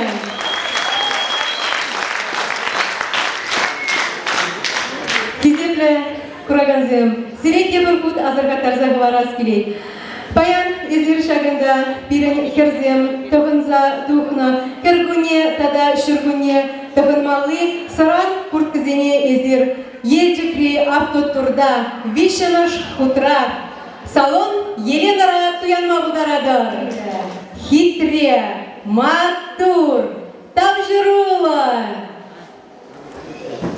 Хисеплӗ куракансем, сире тепӗр хут асӑрхаттарса хӑварас килет. Паян эсир ҫакӑнта пирӗн хӗрсем тӑхӑнса тухнӑ кӗркунне тата ҫуркунне тӑхӑнмалли сӑран курткӑсене эсир Елчӗкри автотурта виҫҫӗмӗш хутра салон Еленӑра туянма пултаратӑр. Хитре, маттур, тавҫӑруллӑ!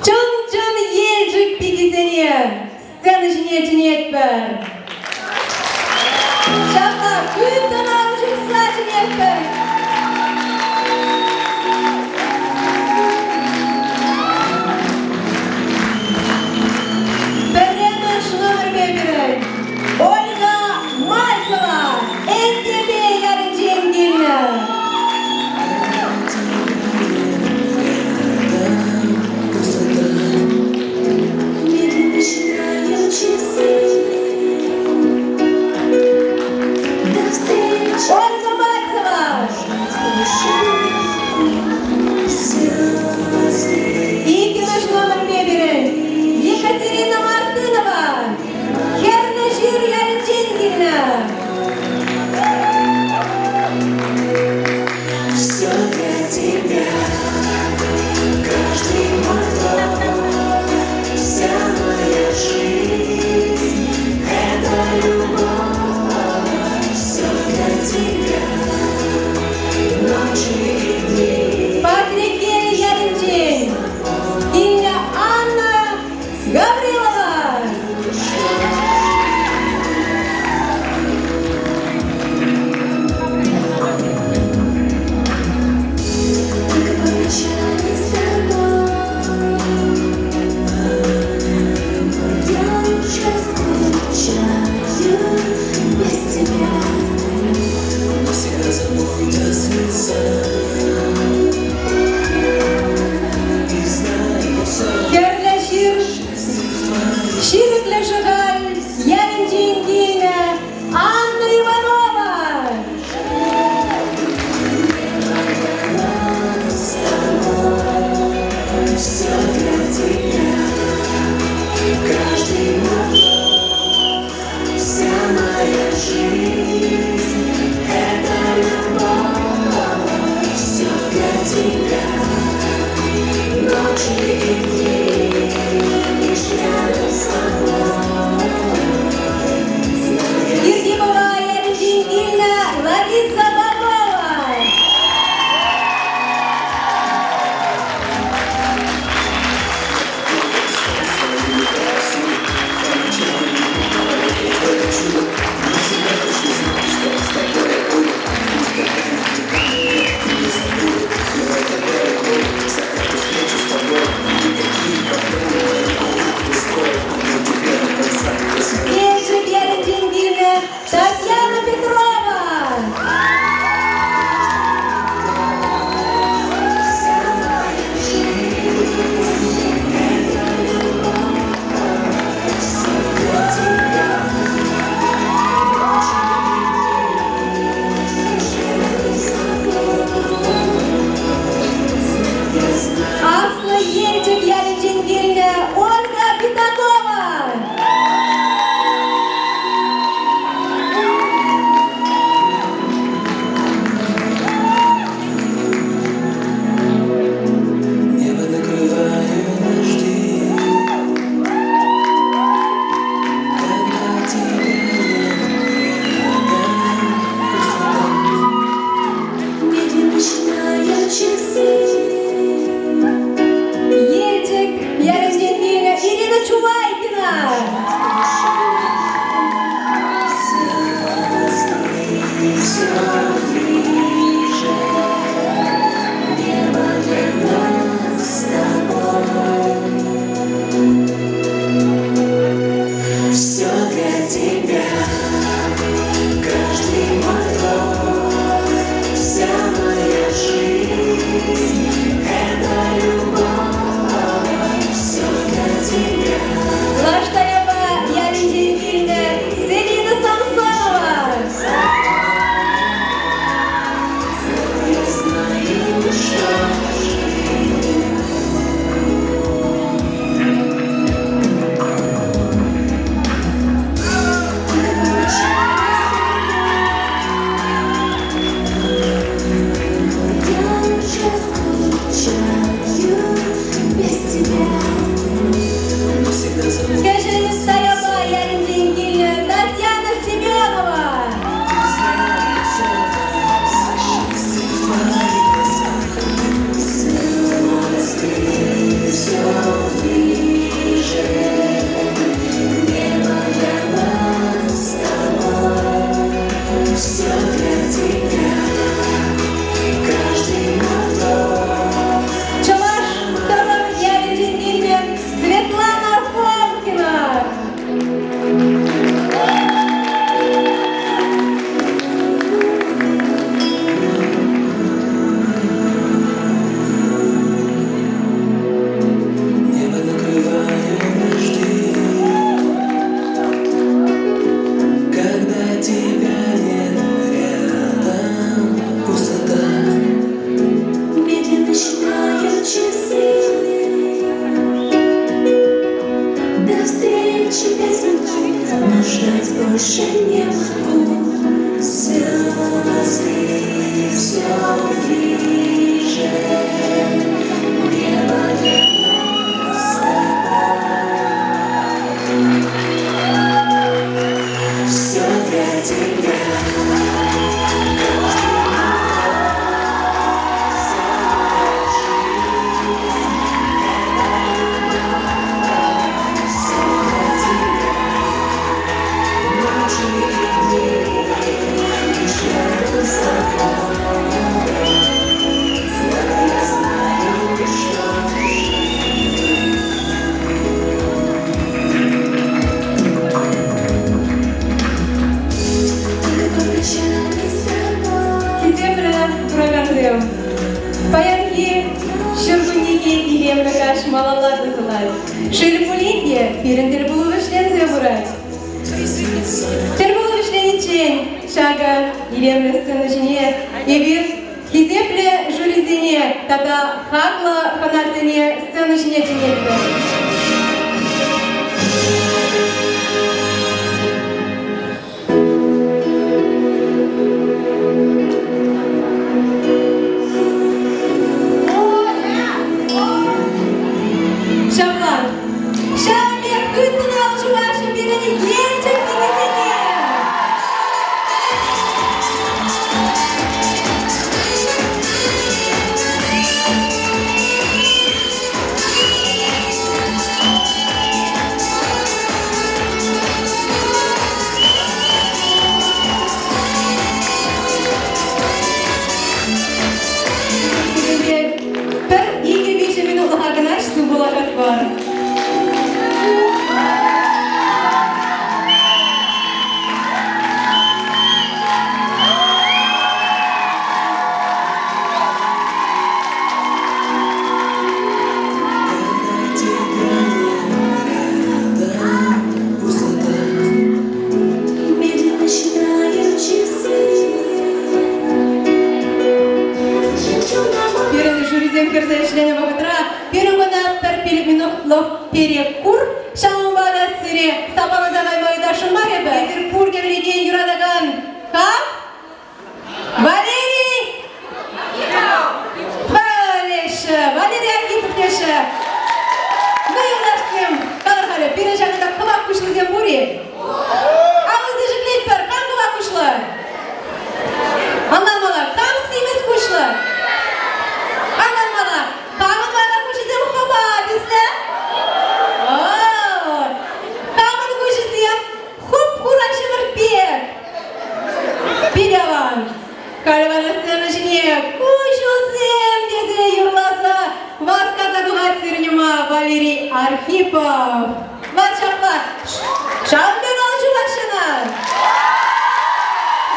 Чӑн-чӑн Елчӗк пикисене сцена ҫине чӗнетпӗр. Ҫапла хыттӑн ал ҫупса чӗнетпӗр. Пӗрремӗш номерпе пирӗн Ольга Мальцева Энтепе ялӗнчен килнӗ. Ольга Мальцева! Иккӗмӗш номерпе пирӗн Екатерина Мартынова Хӗрлӗ Ҫыр ялӗнчен килнӗ. Все для тебя, каждый мой вдох, вся моя жизнь, это любовь. Все для тебя, ночи и дни. Патрикел ялӗнчен килнӗ Анна Гаврилова. Только попрощались с тобой, я уже скучаю без тебя. Всегда забудь о слезах И знай, все Хӗрлӗ Ҫыр Ҫирӗклӗ Шӑхаль ялӗнчен килнӗ Анна Иванова. С тобой все для тебя, каждый мой вдох, вся моя жизнь, это любовь, все для тебя, ночи и дни, лишь рядом с тобой. Хирти Пӑва ялӗнчен килнӗ Лариса Боброва. Ночи без звонков, но ждать больше не могу. Звезды все ближе, небо для нас с тобой. Все для тебя. Хисеплӗ куракансем, паянхи ҫуркуннехи илемлӗ каҫ малалла тӑсӑлать. Шел пулин те, пирӗн тӗлпулу вӗҫленсе пырать. Тӗлпулу вӗҫлениччен ҫакӑ илемлӗ сцена ҫине эпир хисеплӗ жюрисене тата хаклӑ хӑнасене сцена ҫине чӗнетпӗр. Ҫапла. Ҫавӑн пек хыттӑн ал ҫупаҫҫӗ пирӗн Елчӗк пикисене. Пӗр икӗ-виҫӗ минутлӑха кӑна сывпуллашатпӑр. Медленно считаю часы. Пирӗн жюрисем хӗрсе ӗҫленӗ вӑхӑтра пирӗн кӑна пӗр пилӗк минутлӑх перекур. Ҫавӑнпа та сире сапаласа кайма ыйтасшӑн мар эпӗ. Эсир пурте вӗрекен юратакан кам? Валерий! Пӗлеҫҫӗ! Валерий Архипов теҫҫӗ. Ну, юлташсем, калӑр-халӗ, пирӗн ҫакӑнта кӑвак куҫлисем пур-и? Алӑсене ҫӗклетпӗр. Кам кӑвак куҫлӑ? Ӑнланмалла. Кам симӗс куҫлӑ? Ӑнланмалла. Камӑн вара куҫӗсем хӑма тӗслӗ? Камӑн куҫӗсем хуп-хура ҫӗмӗрт пек? Пит аван. Халь вара сцена ҫине куҫусем тесе юрласа васкаса тухать сирӗн ума Валерий Архипов. Ват ҫапла. Ҫавӑн пек ал ҫупаҫҫӗ ӑна.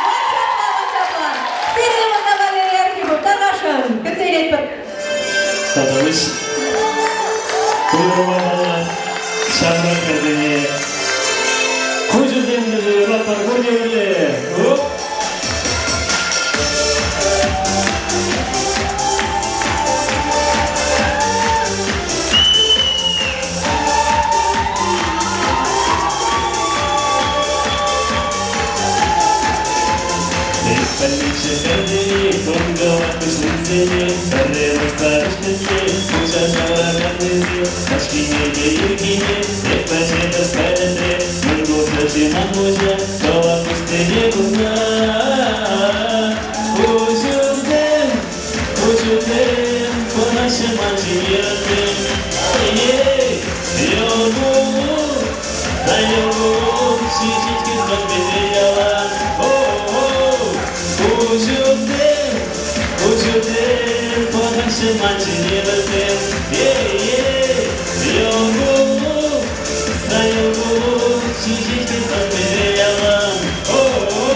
Ват ҫапла, ват ҫапла. Сирӗн умӑрта Валерий Архипов тархасшӑн кӗтсе илетпӗр. Татӑлӑҫ уйрӑма паллӑ ҫамрӑк хӗрсене куҫӗсем тесе юратнӑ пурте пӗрле. Оп! Пӗлнӗччӗ тункӑлах куҫлисене, пӗрремӗш сарӑҫнисене, пуҫа ҫавраканнисем, каҫхине те ирхине, эп пӗчӗк пӗлӗтре, мӗн курнӑ-ши ман куҫа, кӑвак куҫсене курса. Куҫусем, куҫусем, пӑхаҫҫӗ ман ҫине вӗсем. Эй, йӑл-кулу, Заяву ҫиҫет кӗскен ялан. О-о-о, куҫусем, куҫусем, пӑхаҫҫӗ ман ҫине вӗсем. Эй-эй, йӑл-кулу, заяву ҫиҫет кӗскен ялан. О-о-о.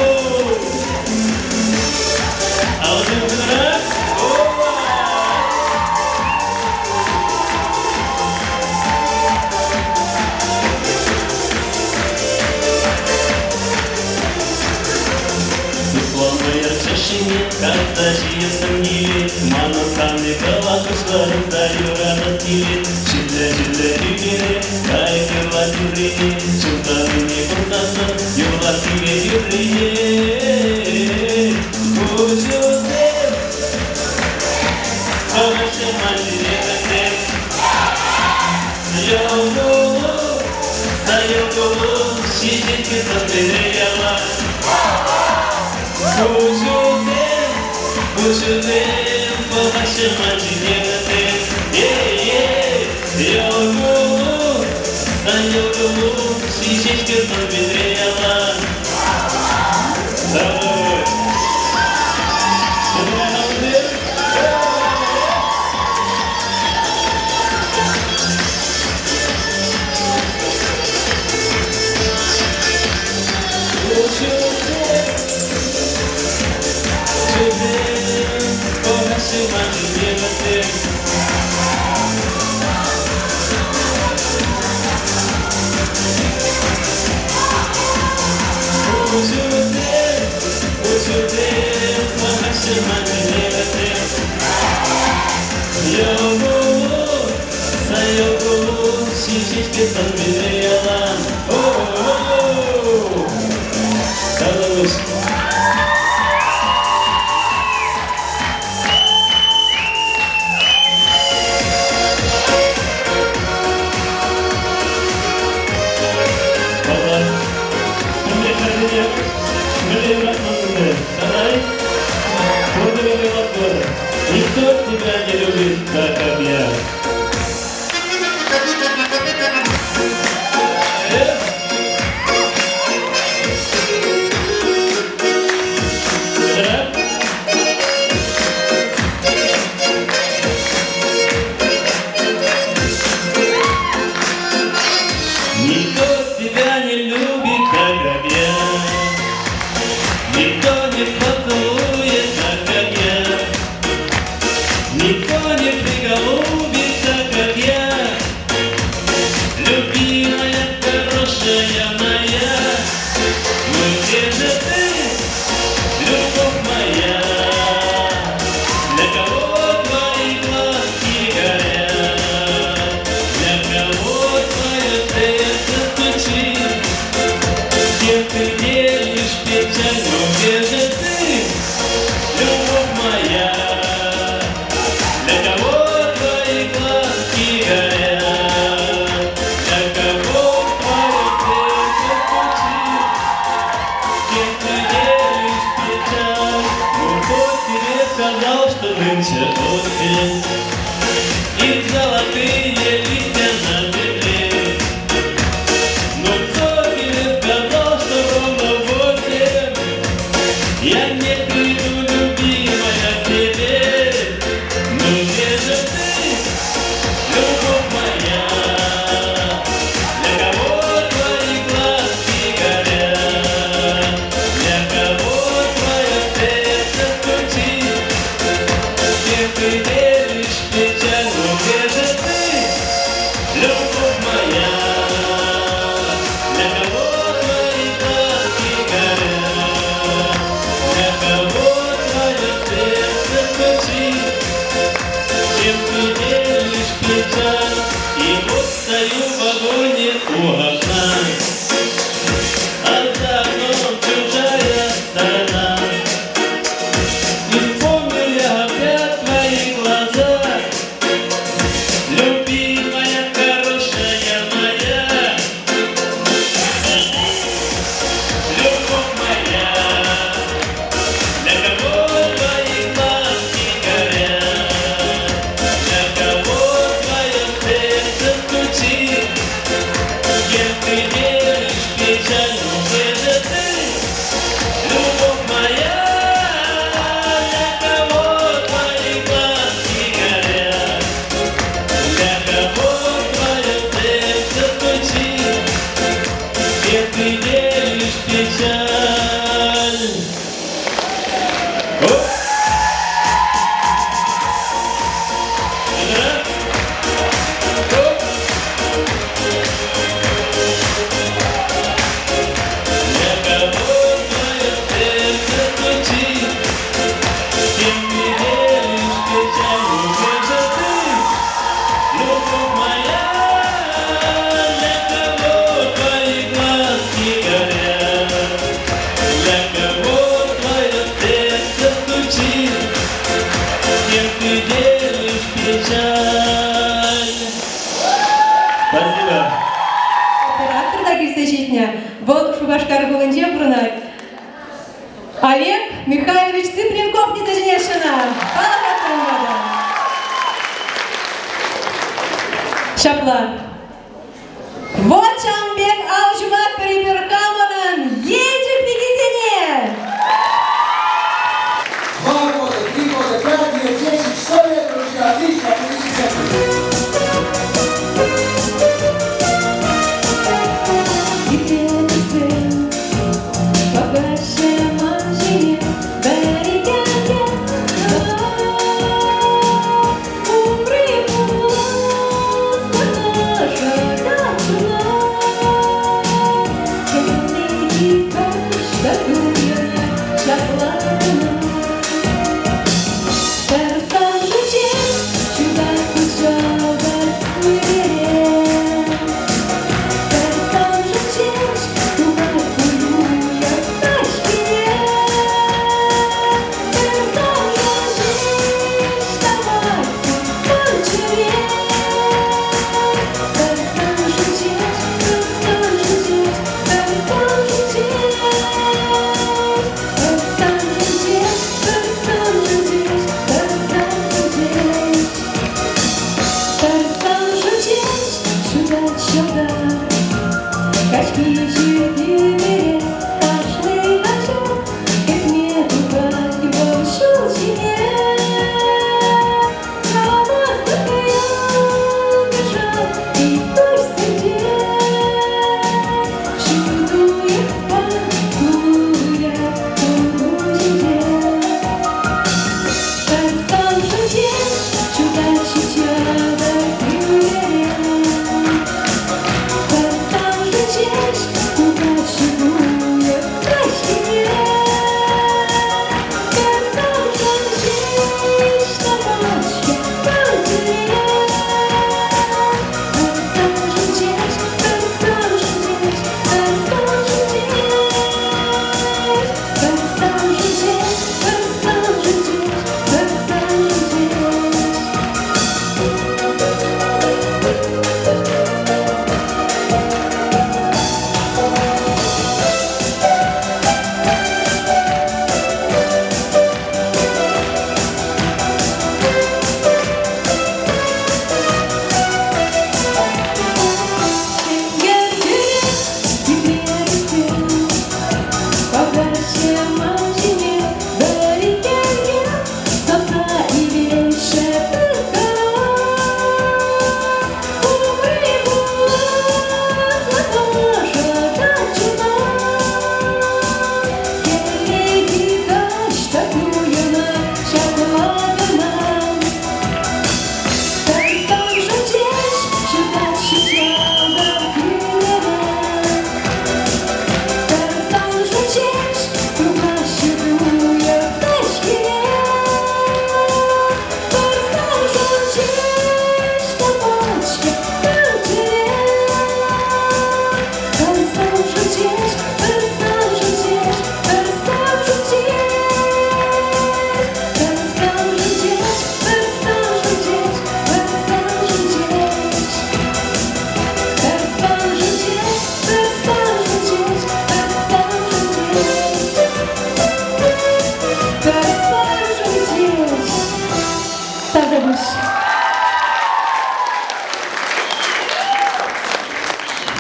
Алӑсем хытӑрах. Опа! Сыхланмӑйӑр чӗшшине касса ҫиессӗм килет, Манӑн савни кӑвак куҫлӑ та юратас килет. Ҫӳллӗ-ҫӳллӗ тӳпере кайӑк юрлать. юррине, чунтанине курсассӑн юрлас килет юррине. Куҫусем пӑхаҫҫӗ ман ҫине вӗсем. Йӑл-кулу, са йӑл-кулу, ҫиҫет сӑнсене ялан. Куҫусем, куҫусем пӑхаҫҫӗ ман ҫине вӗсем. Эй-эй, йӑл-кулу, са йӑл-кулу, ҫиҫет сӑн-питре ялан. Здравствуй! Никто тебя не любит так, как я. Никто тебя не любит так, как я. Никто не поцелует так, как я. Никто не приголубит так, как я. Любимая, хорошая моя, ну где же ты, любовь моя? Для кого твои глазки горят? Для кого твое сердце стучит? С кем ты делишь печаль, ну где же ты, любовь моя? Для кого твои глазки горят? Для кого твое сердце стучит? С кем ты делишь печаль? Ну кто тебе сказал, что нынче осень? И золотые листья на земле. Ну кто тебе сказал, что ровно в 8 я не приду, любимая, к тебе? Ну где же ты, любовь моя? Для кого твои глазки горят? Для кого твое сердце стучит? С кем ты делишь печаль? Ну где же ты, любовь моя? Для кого твои глазки горят? Для кого твое сердце стучит? С кем ты делишь печаль? И вот стою в вагоне у окна, а за окном чужая сторона. И вспомнил я опять твои глаза, любимая, хорошая моя. Любовь моя, для кого твои глазки горят? Для кого твое сердце стучит? С кем ты делишь Спасибо. Оператор та килсе ҫитнӗ. Вӑл Шупашкар хулинче пурӑнать. Олег Михайлович Цыпленков тесе чӗнеҫҫӗ ӑна. Палӑртатпӑр унпа та. Ҫапла. Вот ҫавӑн пек ал ҫупатпӑр эпир хамӑрӑн Елчӗк пикисене! Два года, три года, пять лет, десять, сто лет, друзья, отлично, аплодисменты.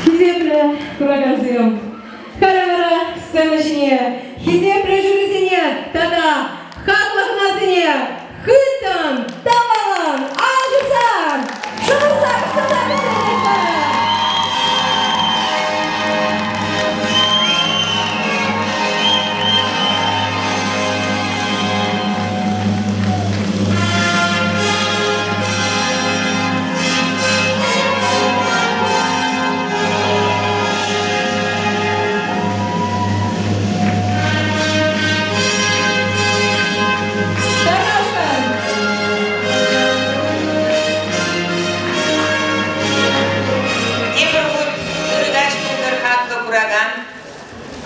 Хисеплӗ куракансем, халӗ вара сцена ҫине хисеплӗ жюрисене тата хаклӑ хӑнасене хыттӑн, тӑвӑлӑн ал ҫупсан, шӑхӑрса кӑшкӑрса кӗтетпӗр! Тепӗр хут ырӑ каҫ пултӑр хаклӑ куракан,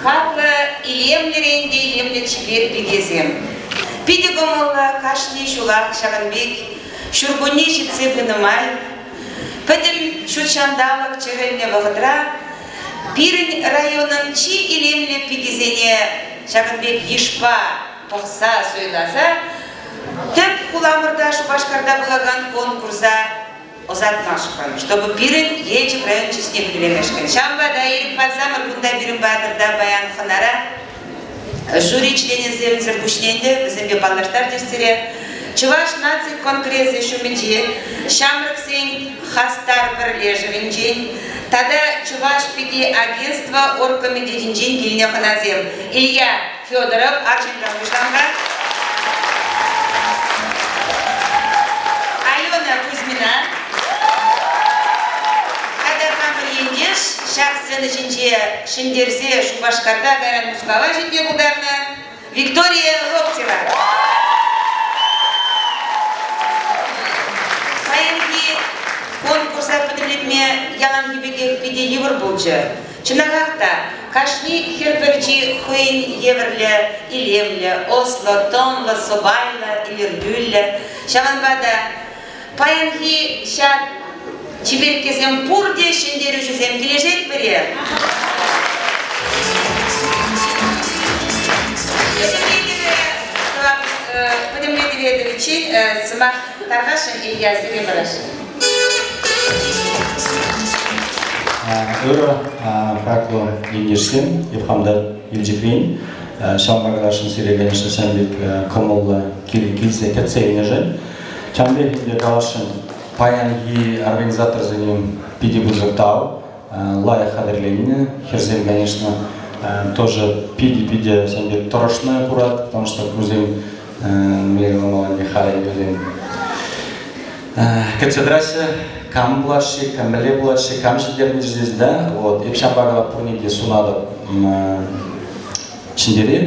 хаклӑ илемлӗрен те илемлӗ чипер пикесем. Питӗ кӑмӑллӑ кашни ҫулах ҫакӑн пек ҫуркунне ҫитсе пынӑ май. Пӗтӗм ҫут ҫанталӑк чӗрӗлнӗ вӑхӑтра пирӗн районӑн чи илемлӗ пикисене ҫакӑн пек йышпа пӑхса суйласа тӗп хуламӑрта Шупашкарта пулакан конкурса ӑсатмашкӑн, чтобы пирӗн Елчӗк район чысне хӳтӗлемешкӗн. Ҫавӑнпа та Ирӗк парсамӑр кунта пирӗн патӑрта паян хӑнара жюри членӗсемсӗр пуҫне ӗнтӗ вӗсемпе паллаштарчӗҫ сире. Чӑваш наци конгресӗ ҫумӗнче ҫамрӑксен хастар пӗрлешӗвӗнчен тата Чӑваш пики агентство оргкомитетӗнчен килнӗ хӑнасем Илья Федоров, арҫынран пуҫланӑ. Алена Кузьмина. Тата хамӑр ентеш ҫак сцена ҫинче ҫӗнтерсе Шупашкарта кайран Мускава ҫитме пултарнӑ Виктория Локтева. Паянхи конкурса пӗтӗмлетме яланхи пекех питӗ йывӑр пулчӗ. Чӑнахах та, кашни хӗр пӗрчи хӑйӗн евӗрлӗ, илемлӗ, ӑслӑ, тӑнлӑ, сӑпайлӑ, илӗртӳллӗ. Ҫавӑнпа та паянхи ҫак чиперккесем пурте ҫӗнтерӳҫӗсем килӗшетпӗр-и? Пӗтӗмлетӗве тӑвиччен сӑмах тархасшӑн Илья сире парасшӑн. Ырӑ хаклӑ ентешсем, эп хам та Елчӗкрен. Ҫавӑнпа каласшӑн сире, конечно, ҫавӑн пек кӑмӑллӑ килсе кӗтсе илнӗшӗн. Ҫавӑн пек ӗнтӗ каласшӑн, паянхи организаторсене питӗ пысӑк тав. Лайӑх хатӗрленнӗ. Хӗрсем, конечно, тоже питӗ-питӗ ҫавӑн пек тӑрӑшнӑ курать, потому что кусем мӗнле каламалла ӗнтӗ халӗ вӗсем кӗтсе тӑраҫҫӗ, кам пулать-ши, кам мӗнле пулать-ши, кам ҫӗнтернӗ-ши да, вот. Эп ҫавӑнпа калап пурне те сунатӑп ҫӗнтере.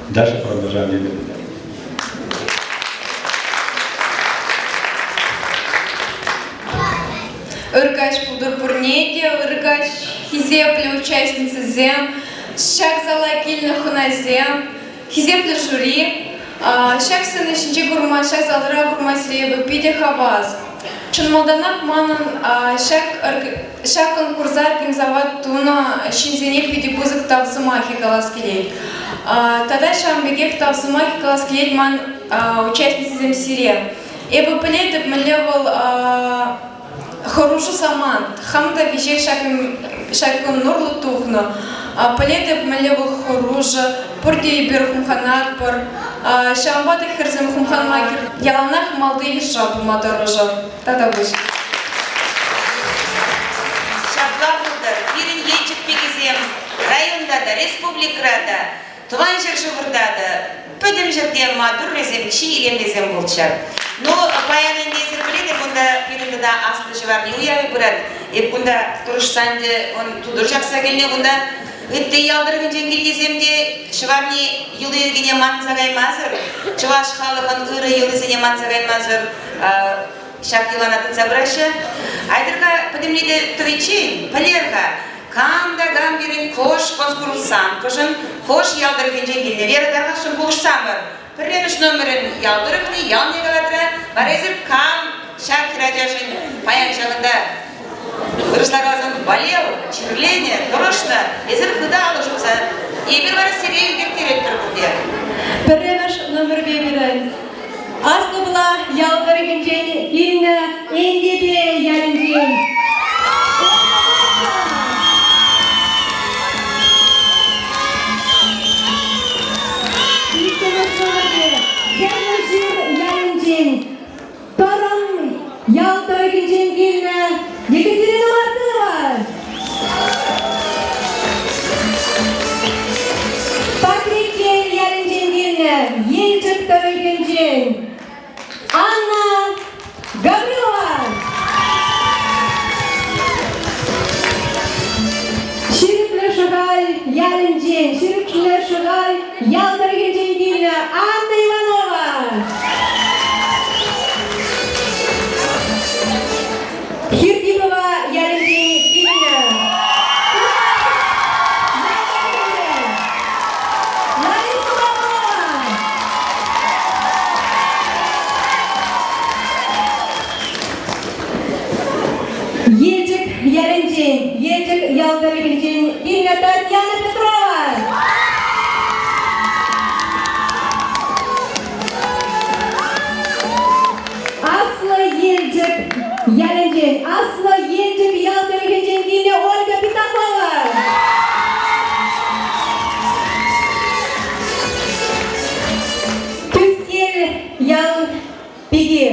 Дальше продолжаем. Ыркаҫ пултӑр пурне те, ыркаҫ хисеплӗ участницӑсем, ҫак зала килнӗ хӑнасем, Хисеплӗ жюри, ҫак сцена ҫинче курма, ҫак залра курма сире эпӗ питӗ хавас. Чӑн малтанах манӑн ҫак ҫак конкурса организовать тунӑ ҫынсене питӗ пысӑк тав сӑмахӗ калас килет. Тата ҫавӑн пекех тав сӑмахӗ калас килет ман участницӑсем сире. Эпӗ пӗлетӗп, мӗнле вӑл Хӑрушӑ самант. Хам та веҫех ҫак кун урлӑ тухнӑ. Пӗлетӗп, мӗнле вӑл хӑрушӑ. Пурте эпир хумханатпӑр. Ҫавӑнпа та хӗрсем хумханма яланах малти йышра пулма тӑрӑшӑр. Тата пуҫ. Ҫапла пултӑр. Пирӗн Елчӗк пикисем районта та, республикӑра та, Тӑван ҫӗршывӑрта та пӗтӗм ҫӗрте маттуррисем чи илемлисем пулччӑр. Ну, паян ӗнтӗ эсир пӗлетӗр, кунта пирӗн тата Аслӑ Ҫӑварни уявӗ пырать. Эп кунта тӑрӑшса ӗнтӗ он тутӑр ҫакса килнӗ кунта. Ытти ял тӑрӑхӗнчен килнисем те Ҫӑварни йӑли-йӗркине манса каймасӑр, чӑваш халӑхӑн ырӑ йӑлисене манса каймасӑр ҫак йӑлана тытса пыраҫҫӗ. Айтӑр-ха пӗтӗмлетӗ тӑвиччен пӗлер-ха, Кам та кам пирӗн хӑш конкурсанткӑшӑн, хӑш ял тӑрӑхӗнчен килнӗ Вера тархасшӑн пулӑшсамӑр. Пӗрремӗш номерӗн ял тӑрӑхне, ялне калатра, вара эсир кам ҫак хӗрачашӑн паян ҫакӑнта вырӑсла каласан болел, чирленӗ, тӑрӑшнӑ, эсир хытӑ алӑ ҫупса, эпир вара сире ӳкерттеретпӗр пурте. Пӗрремӗш номерпе пирӗн Аслӑ Пӑла ял тӑрӑхӗнчен килнӗ Энтепе ялӗнчен. Иккӗмӗш номерпе Хӗрлӗҫыр ялӗнчен Тӑрӑн ял тӑрӑхӗнчен килнӗ Екатерина Мартынова. Патреккел ялӗнчен килнӗ Елчӗк тӑрӑхӗнчен Анна Гаврилова. Ҫирӗклӗ Шӑхаль ялӗнчен, Ҫирӗклӗ Шӑхаль ял тӑрӑхӗнчен килнӗ Анна Иванова. Хиртипова ялӗнчен килнӗ Лариса Павлова. ял тӑрӑхӗнчен килнӗ Татьяна Петрова. Аслӑ Елчӗк ялӗнчен, Аслӑ Елчӗк ял тӑрӑхӗнчен килнӗ Ольга Пятакова. Тӳскел ял пики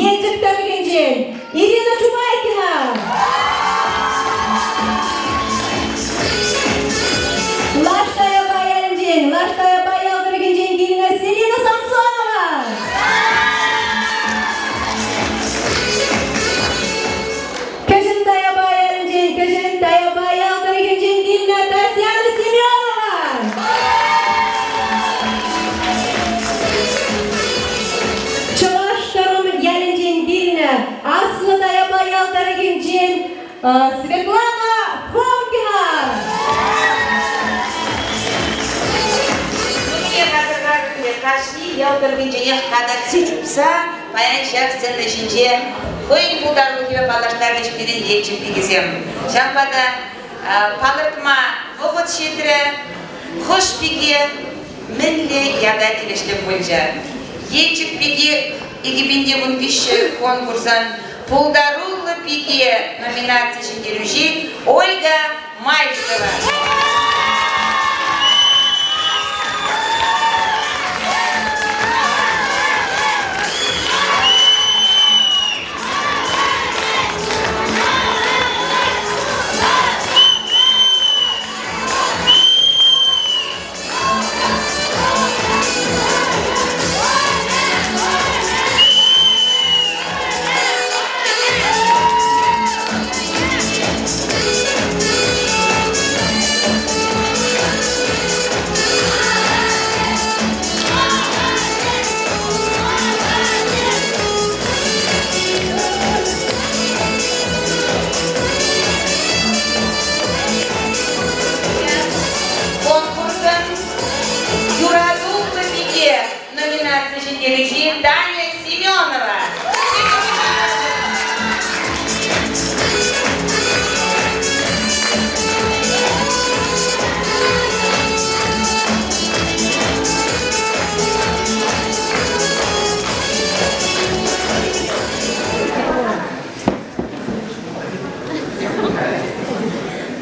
Елчӗк тӑрӑхӗнчен Ирина Чумайкина. Лаш Таяпа ялӗнчен, Лаш Таяпа ял тӑрӑхӗнчен килнӗ Селина Самсонова. Кӗҫӗн Таяпа ялӗнчен, Кӗҫӗн Таяпа ял тӑрӑхӗнчен килнӗ Татьяна Семенова. Чӑваш Тӑрӑм ялӗнчен килнӗ Аслӑ Таяпа ял тӑрӑхӗнчен Светлана Хомкина. Нумаях асӑрхарӑм, кашни ял тӑрӑхӗнченех катаччи чупса паян ҫак сцена ҫинче хӑйӗн пултарулӑхӗпе паллаштарчӗҫ пирӗн Елчӗк пикисем. Ҫавӑнпа та палӑртма вӑхӑт ҫитрӗ. Хӑш пике мӗнле ята тивӗҫлӗ пулчӗ? Елчӗк пики 2013 конкурсӑн Пултаруллӑ пике номинаци ҫӗнтерӳҫи Ольга Мальцева. Конкурсӑн Юратуллӑ пике номинаци ҫӗнтерӳҫи Таня Семенова.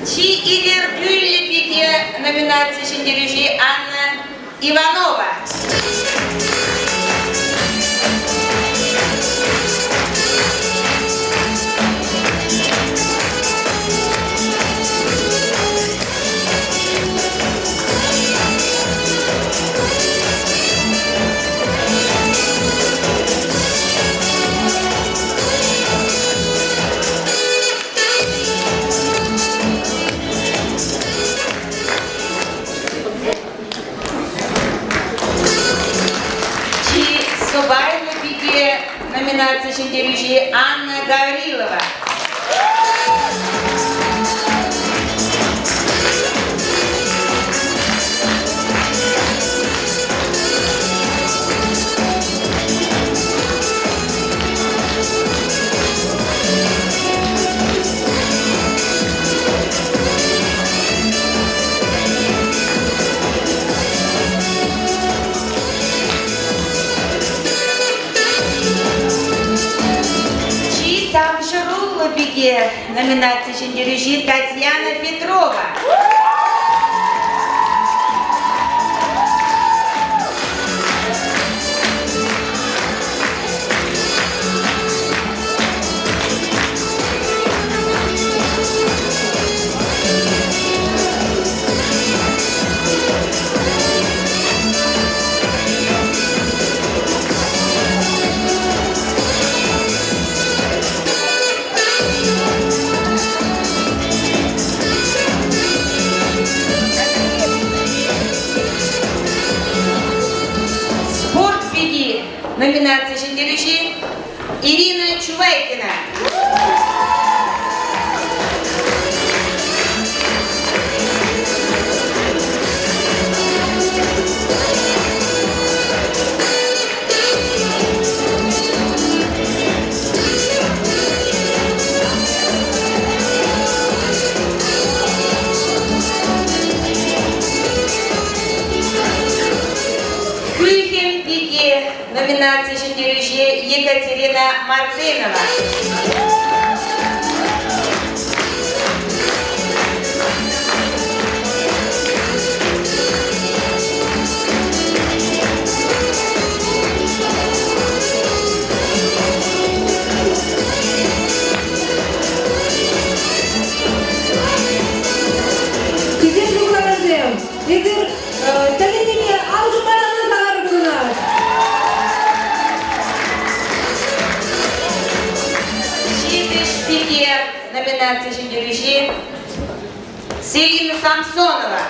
Чи илӗртӳллӗ пике номинаци ҫӗнтерӳҫи Анна Иванова. Чи сӑпайлӑ пике номинаци ҫӗнтерӳҫи Анна Гаврилова. Чи тавҫӑруллӑ пике номинаци ҫӗнтерӳҫи Татьяна Петрова. Спорт пики номинаци ҫӗнтерӳҫи Ирина Чувайкина. номинаци ҫӗнтерӳҫи Екатерина Мартынова. Хисеплӗ куракансем, эсир тӗлӗннипе ал ҫупма сахар курӑнать. Ҫепӗҫ пике номинаци ҫӗнтерӳҫи Селина Самсонова.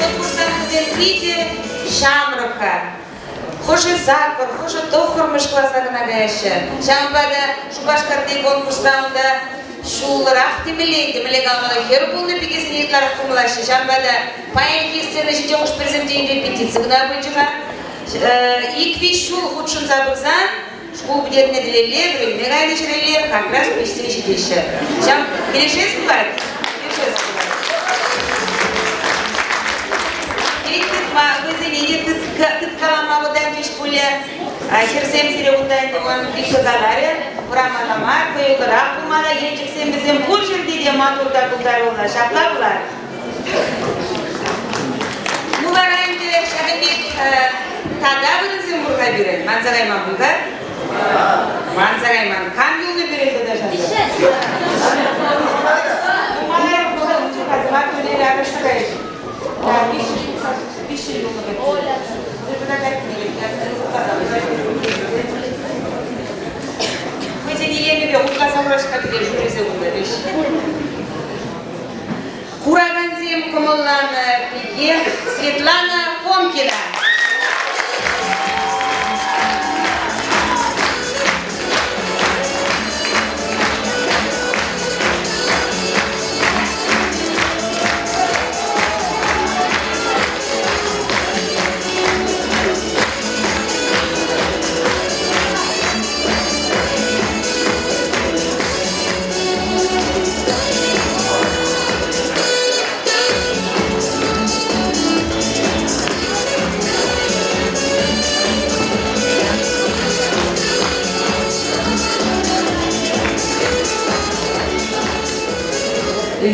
Конкурсантсем питӗ ҫамрӑк-ха. Хӑшӗ саккӑр, хӑшӗ тӑххӑрмӗш класа кӑна каяҫҫӗ. Ҫавӑнпа та Шупашкарти конкурсра унта ҫуллӑрах темелле, темелле каламалла хӗр пулнӑ пикесене ытларах кӑмӑллаҫҫӗ. Ҫавӑнпа та паянхи сцена ҫинче хӑш-пӗрисем тен репетици кӑна пулчӗ-ха. Ик-виҫ ҫул хутшӑнса пырсан шкул пӗтернӗ тӗлелле, вӗренме кайнӑ ҫӗрелле как раз пиҫсе ҫитеҫҫӗ. Ҫав килӗшес пулать? Килӗшес пулать. Тет тытма, хӑйсене те тыткалама вӑтанчӗҫ пулӗ. Хӗрсем сире унта ӗнтӗ ман Виктор каларӗ, хурамана мар, хӑюллӑрах пулмалла, Елчӗксем вӗсем пур ҫӗрте те маттур та пултаруллӑ. Ҫапла пулать. Ну вара ӗнтӗ ҫакӑн пек тата вырӑнсем пур-ха пирӗн. Манса кайман пуль-ха? Манса кайман. Кам юлнӑ пирӗн тата ҫакӑ? Ну, маларах пулса пычӗ-ха, сӑмах мӗнле акӑшса кайӗҫ. Виҫҫӗ юлнӑ пек. Хӑйсен илемӗпе хутласа хураҫ-ха пире жюрисем унта, Куракансем кӑмӑлланӑ пике Светлана Фомкина.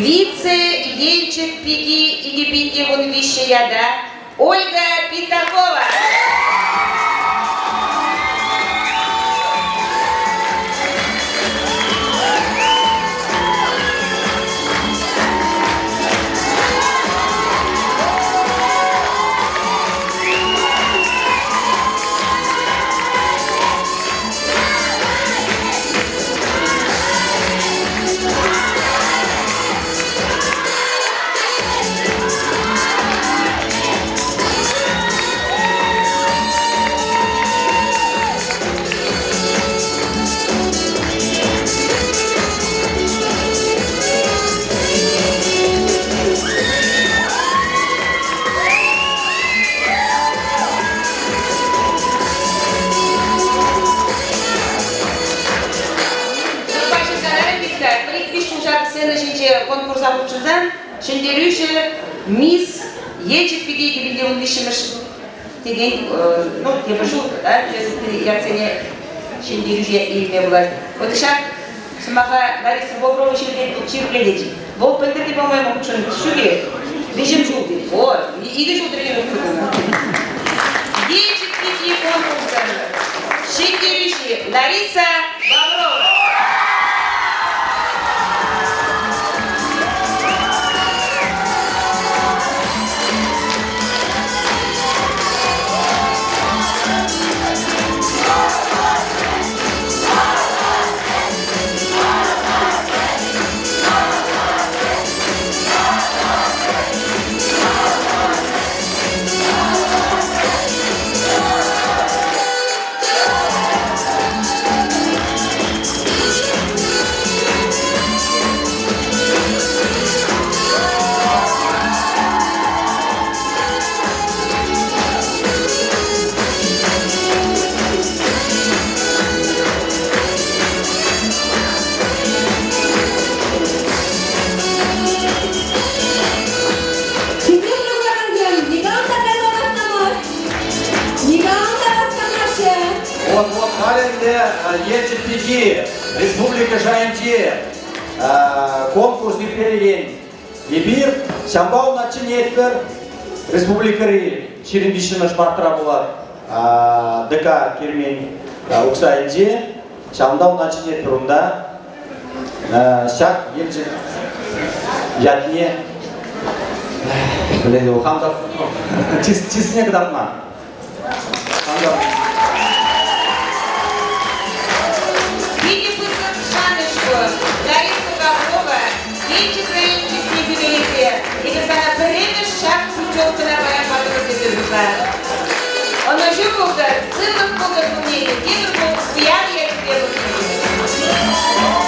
Вице-Елчӗк пики 2013 ята Ольга Питакова. Сцена ҫинче конкурса хутшӑнсан ҫӗнтерӳҫӗ мисс Елчӗк пики 2013-мӗш текен, ну, тепӗр ҫул да, ятсене ҫӗнтерӳҫе илме пулать. Вот ҫак сӑмаха Лариса Боброва ҫирӗплетет. Вӑл пӗлтӗр те, по-моему, хутшӑннӑ. Ҫук-и? Виҫӗм ҫул тет. Вот, икӗ ҫул тренировка тунӑ. Елчӗк пики конкурсӑн ҫӗнтерӳҫи Лариса Боброва. Елчӗк пики республика шайӗнче конкурс ирттерекен эпир ҫавӑнпа ӑна чӗнетпӗр. Республикӑри 23-мӗш мартра пулать ДК Кермен Уксайӗнче. Ҫавӑнта ӑна чӗнетпӗр унта. Ҫак Елчӗк ятне хам та чысне кӑтартма. Питӗ пысӑк шанӑҫ пур. Лариса Павлова Елчӗк район чысне хӳтӗлесе эпир сана пӗрремӗш ҫак путевкӑна паян патӑмӑр тесе шутлар. Ӑнӑҫу пултӑр, сывлӑх пултӑр пурне те, тепӗр хут уяв ячӗпе пурне те.